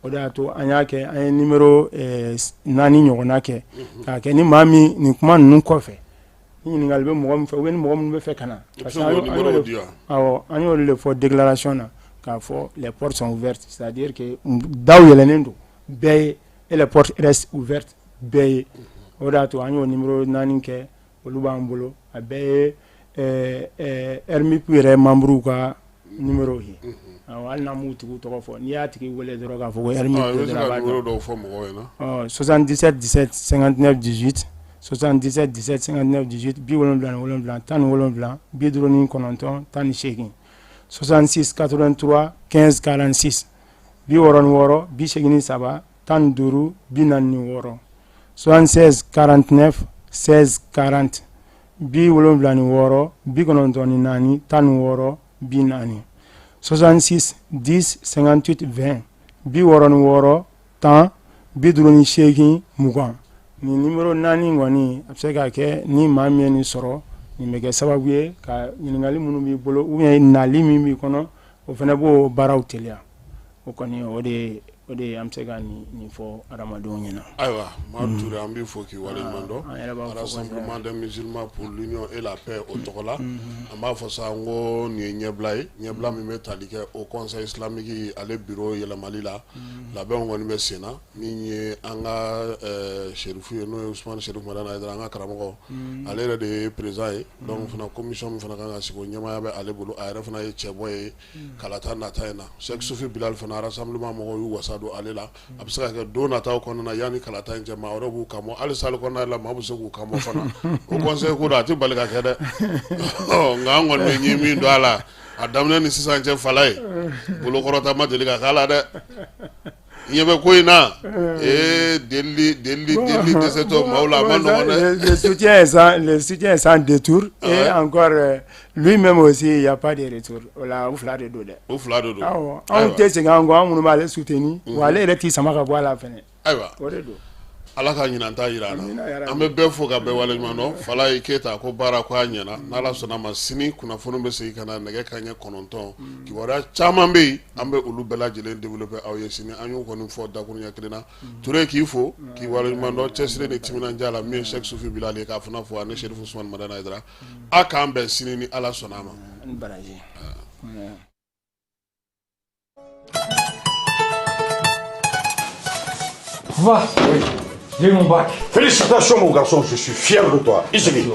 o de y'a to an y'a kɛ, an ye numéro 4 ɲɔgɔnna kɛ k'a kɛ. Ni maa min nin kuma ninnu kɔfɛ, ni ɲininkali bɛ mɔgɔ min fɛ, ou bien ni mɔgɔ minnu bɛ fɛ ka na, parce que awɔ, an y'olu de fɔ déclaration na k'a fɔ les portes sont ouvertes, c'est à dire que daw yɛlɛnnen don bɛɛ ye, et les portes restent ouvertes bɛɛ ye. O de y'a to an y'o numéro 4 kɛ, olu b'an bolo. A bɛɛ ye RMIP yɛrɛ membre ka numéro ye. Awɔ, hali n'an m'u tigiw tɔgɔ fɔ, n'i y'a tigi wele dɔrɔn k'a fɔ ko RMIP dɔrɔn, a b'a dɔn. 77 17 59 18, 77 17 59 18, 77 17 59 18, 66 83 15 46, 66 83 15 46, 76 49 16 40, 76 94 16 40, 66 10 58 20, 66 10 58 20. Nin numéro 4 kɔni, a bɛ se ka kɛ ni maa min ye nin sɔrɔ, nin bɛ kɛ sababu ye ka ɲininkali minnu b'i bolo ou bien nali min b'i kɔnɔ, o fana b'o baaraw teliya. O kɔni, o de O de an bɛ se ka nin fɔ adamadenw ɲɛna. Ayiwa, Madu Ture, an b'i fo k'i waleɲuman dɔn. An yɛrɛ b'aw fo. Rassemblement des musulmans pour l'union et la paix, o tɔgɔ la, an b'a fɔ sa n ko nin ye ɲɛbila ye, ɲɛbila min bɛ tali kɛ Haut Conseil islamique, ale bureau yɛlɛmali la. Labɛnw kɔni bɛ sen na. Min ye an ka serifu ye, n'o ye Usumani Serifu Madani Hayidara, an ka karamɔgɔ, ale yɛrɛ de ye président ye. Donc fana, commission min fana kan ka sigi, o ɲɛmaaya bɛ ale bolo. A yɛrɛ fana ye cɛbɔ ye kalata nata in na. Cheikh Sufi Bilal fana, rassemblement mɔgɔw y'u wasa don ale la. A bɛ se ka kɛ don nataw kɔnɔna na, yanni kalata in cɛ, maa wɛrɛw b'u kan bɔ. Hali salle kɔnɔna la, maa bɛ se k'u kan bɔ fana. Haut Conseil ko don, a tɛ bali ka kɛ dɛ. Nka an kɔni bɛ ɲi min don a la, a daminɛ ni sisan cɛ, fala ye bolokɔrɔta ma deli ka k'a la dɛ. Ɲɛ bɛ ko in na, ee, deli deli deli dɛsɛtɔ maaw la, a ma nɔgɔn dɛ. Le soutien est sans détour et encore lui-même aussi, il y a pas de retour. O la, u fila de don dɛ. O fila de don. Awɔ, anw tɛ segin an kɔ, an minnu b'ale soutenir, wa ale yɛrɛ t'i sama ka bɔ a la fɛnɛ. Ayiwa. O de don. Ala ka ɲinan ta yira an na. An bɛ bɛɛ fo ka bɛɛ waleɲuman dɔn. Falaye Keyita ko baara ko a ɲɛna. N'Ala sɔnna ma, sini kunnafoni bɛ segin ka na nɛgɛ kanɲɛ 9. Kibaruya caman bɛ yen, an bɛ olu bɛɛ lajɛlen développer aw ye sini. An y'o kɔni fɔ dakuruɲɛ kelen na. Ture, k'i fo k'i waleɲuman dɔn cɛsiri ni timinandiya la. Min ye Cheikh Sufi Bilal ye, k'a fana fo, ani Serifu Usumani Madani Hayidara. A k'an bɛn sini ni Ala sɔnna a ma. Ni baraji. Va. Oui. J'ai eu mon bac. Félicitations, mon garçon, je suis fier de toi. I sigi.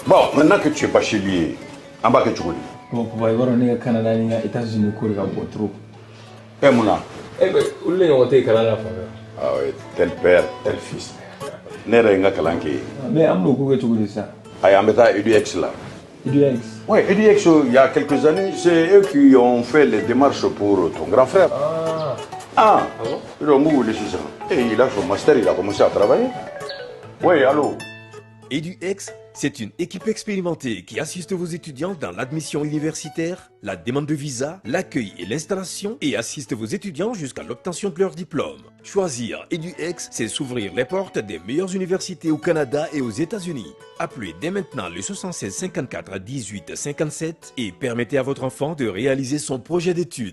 Bon, maintenant que tu es bachelier, an b'a kɛ cogo di? Bon, papa, i b'a dɔn ne ka Canada ni n ka États-Unis ko de ka bon trop. E, mun na? Eh ben, olu de ɲɔgɔn tɛ yen kalan na fan fɛ. Ah oui, tel père, tel fils. Ne yɛrɛ ye n ka kalan kɛ yen. Mais an bɛn'o ko kɛ cogo di sisan? Ayi, an bɛ taa EDUX la. EDUX? Oui, EDUX, il y a quelques années, c'est eux qui ont fait les démarches pour ton grand frère. Ah. Ah, Ah bon? Ils ont wele sisan. Et il a son master, il a commencé à travailler. Oui, allô? EduX, c'est une équipe expérimentée qui assiste vos étudiants dans l'admission universitaire, la demande de visa, l'accueil et l'installation et assiste vos étudiants jusqu'à l'obtention de leur diplôme. Choisir EduX, c'est s'ouvrir les portes des meilleures universités au Canada et aux États-Unis. Appelez dès maintenant le 76 54 18 57 et permettez à votre enfant de réaliser son projet d'études.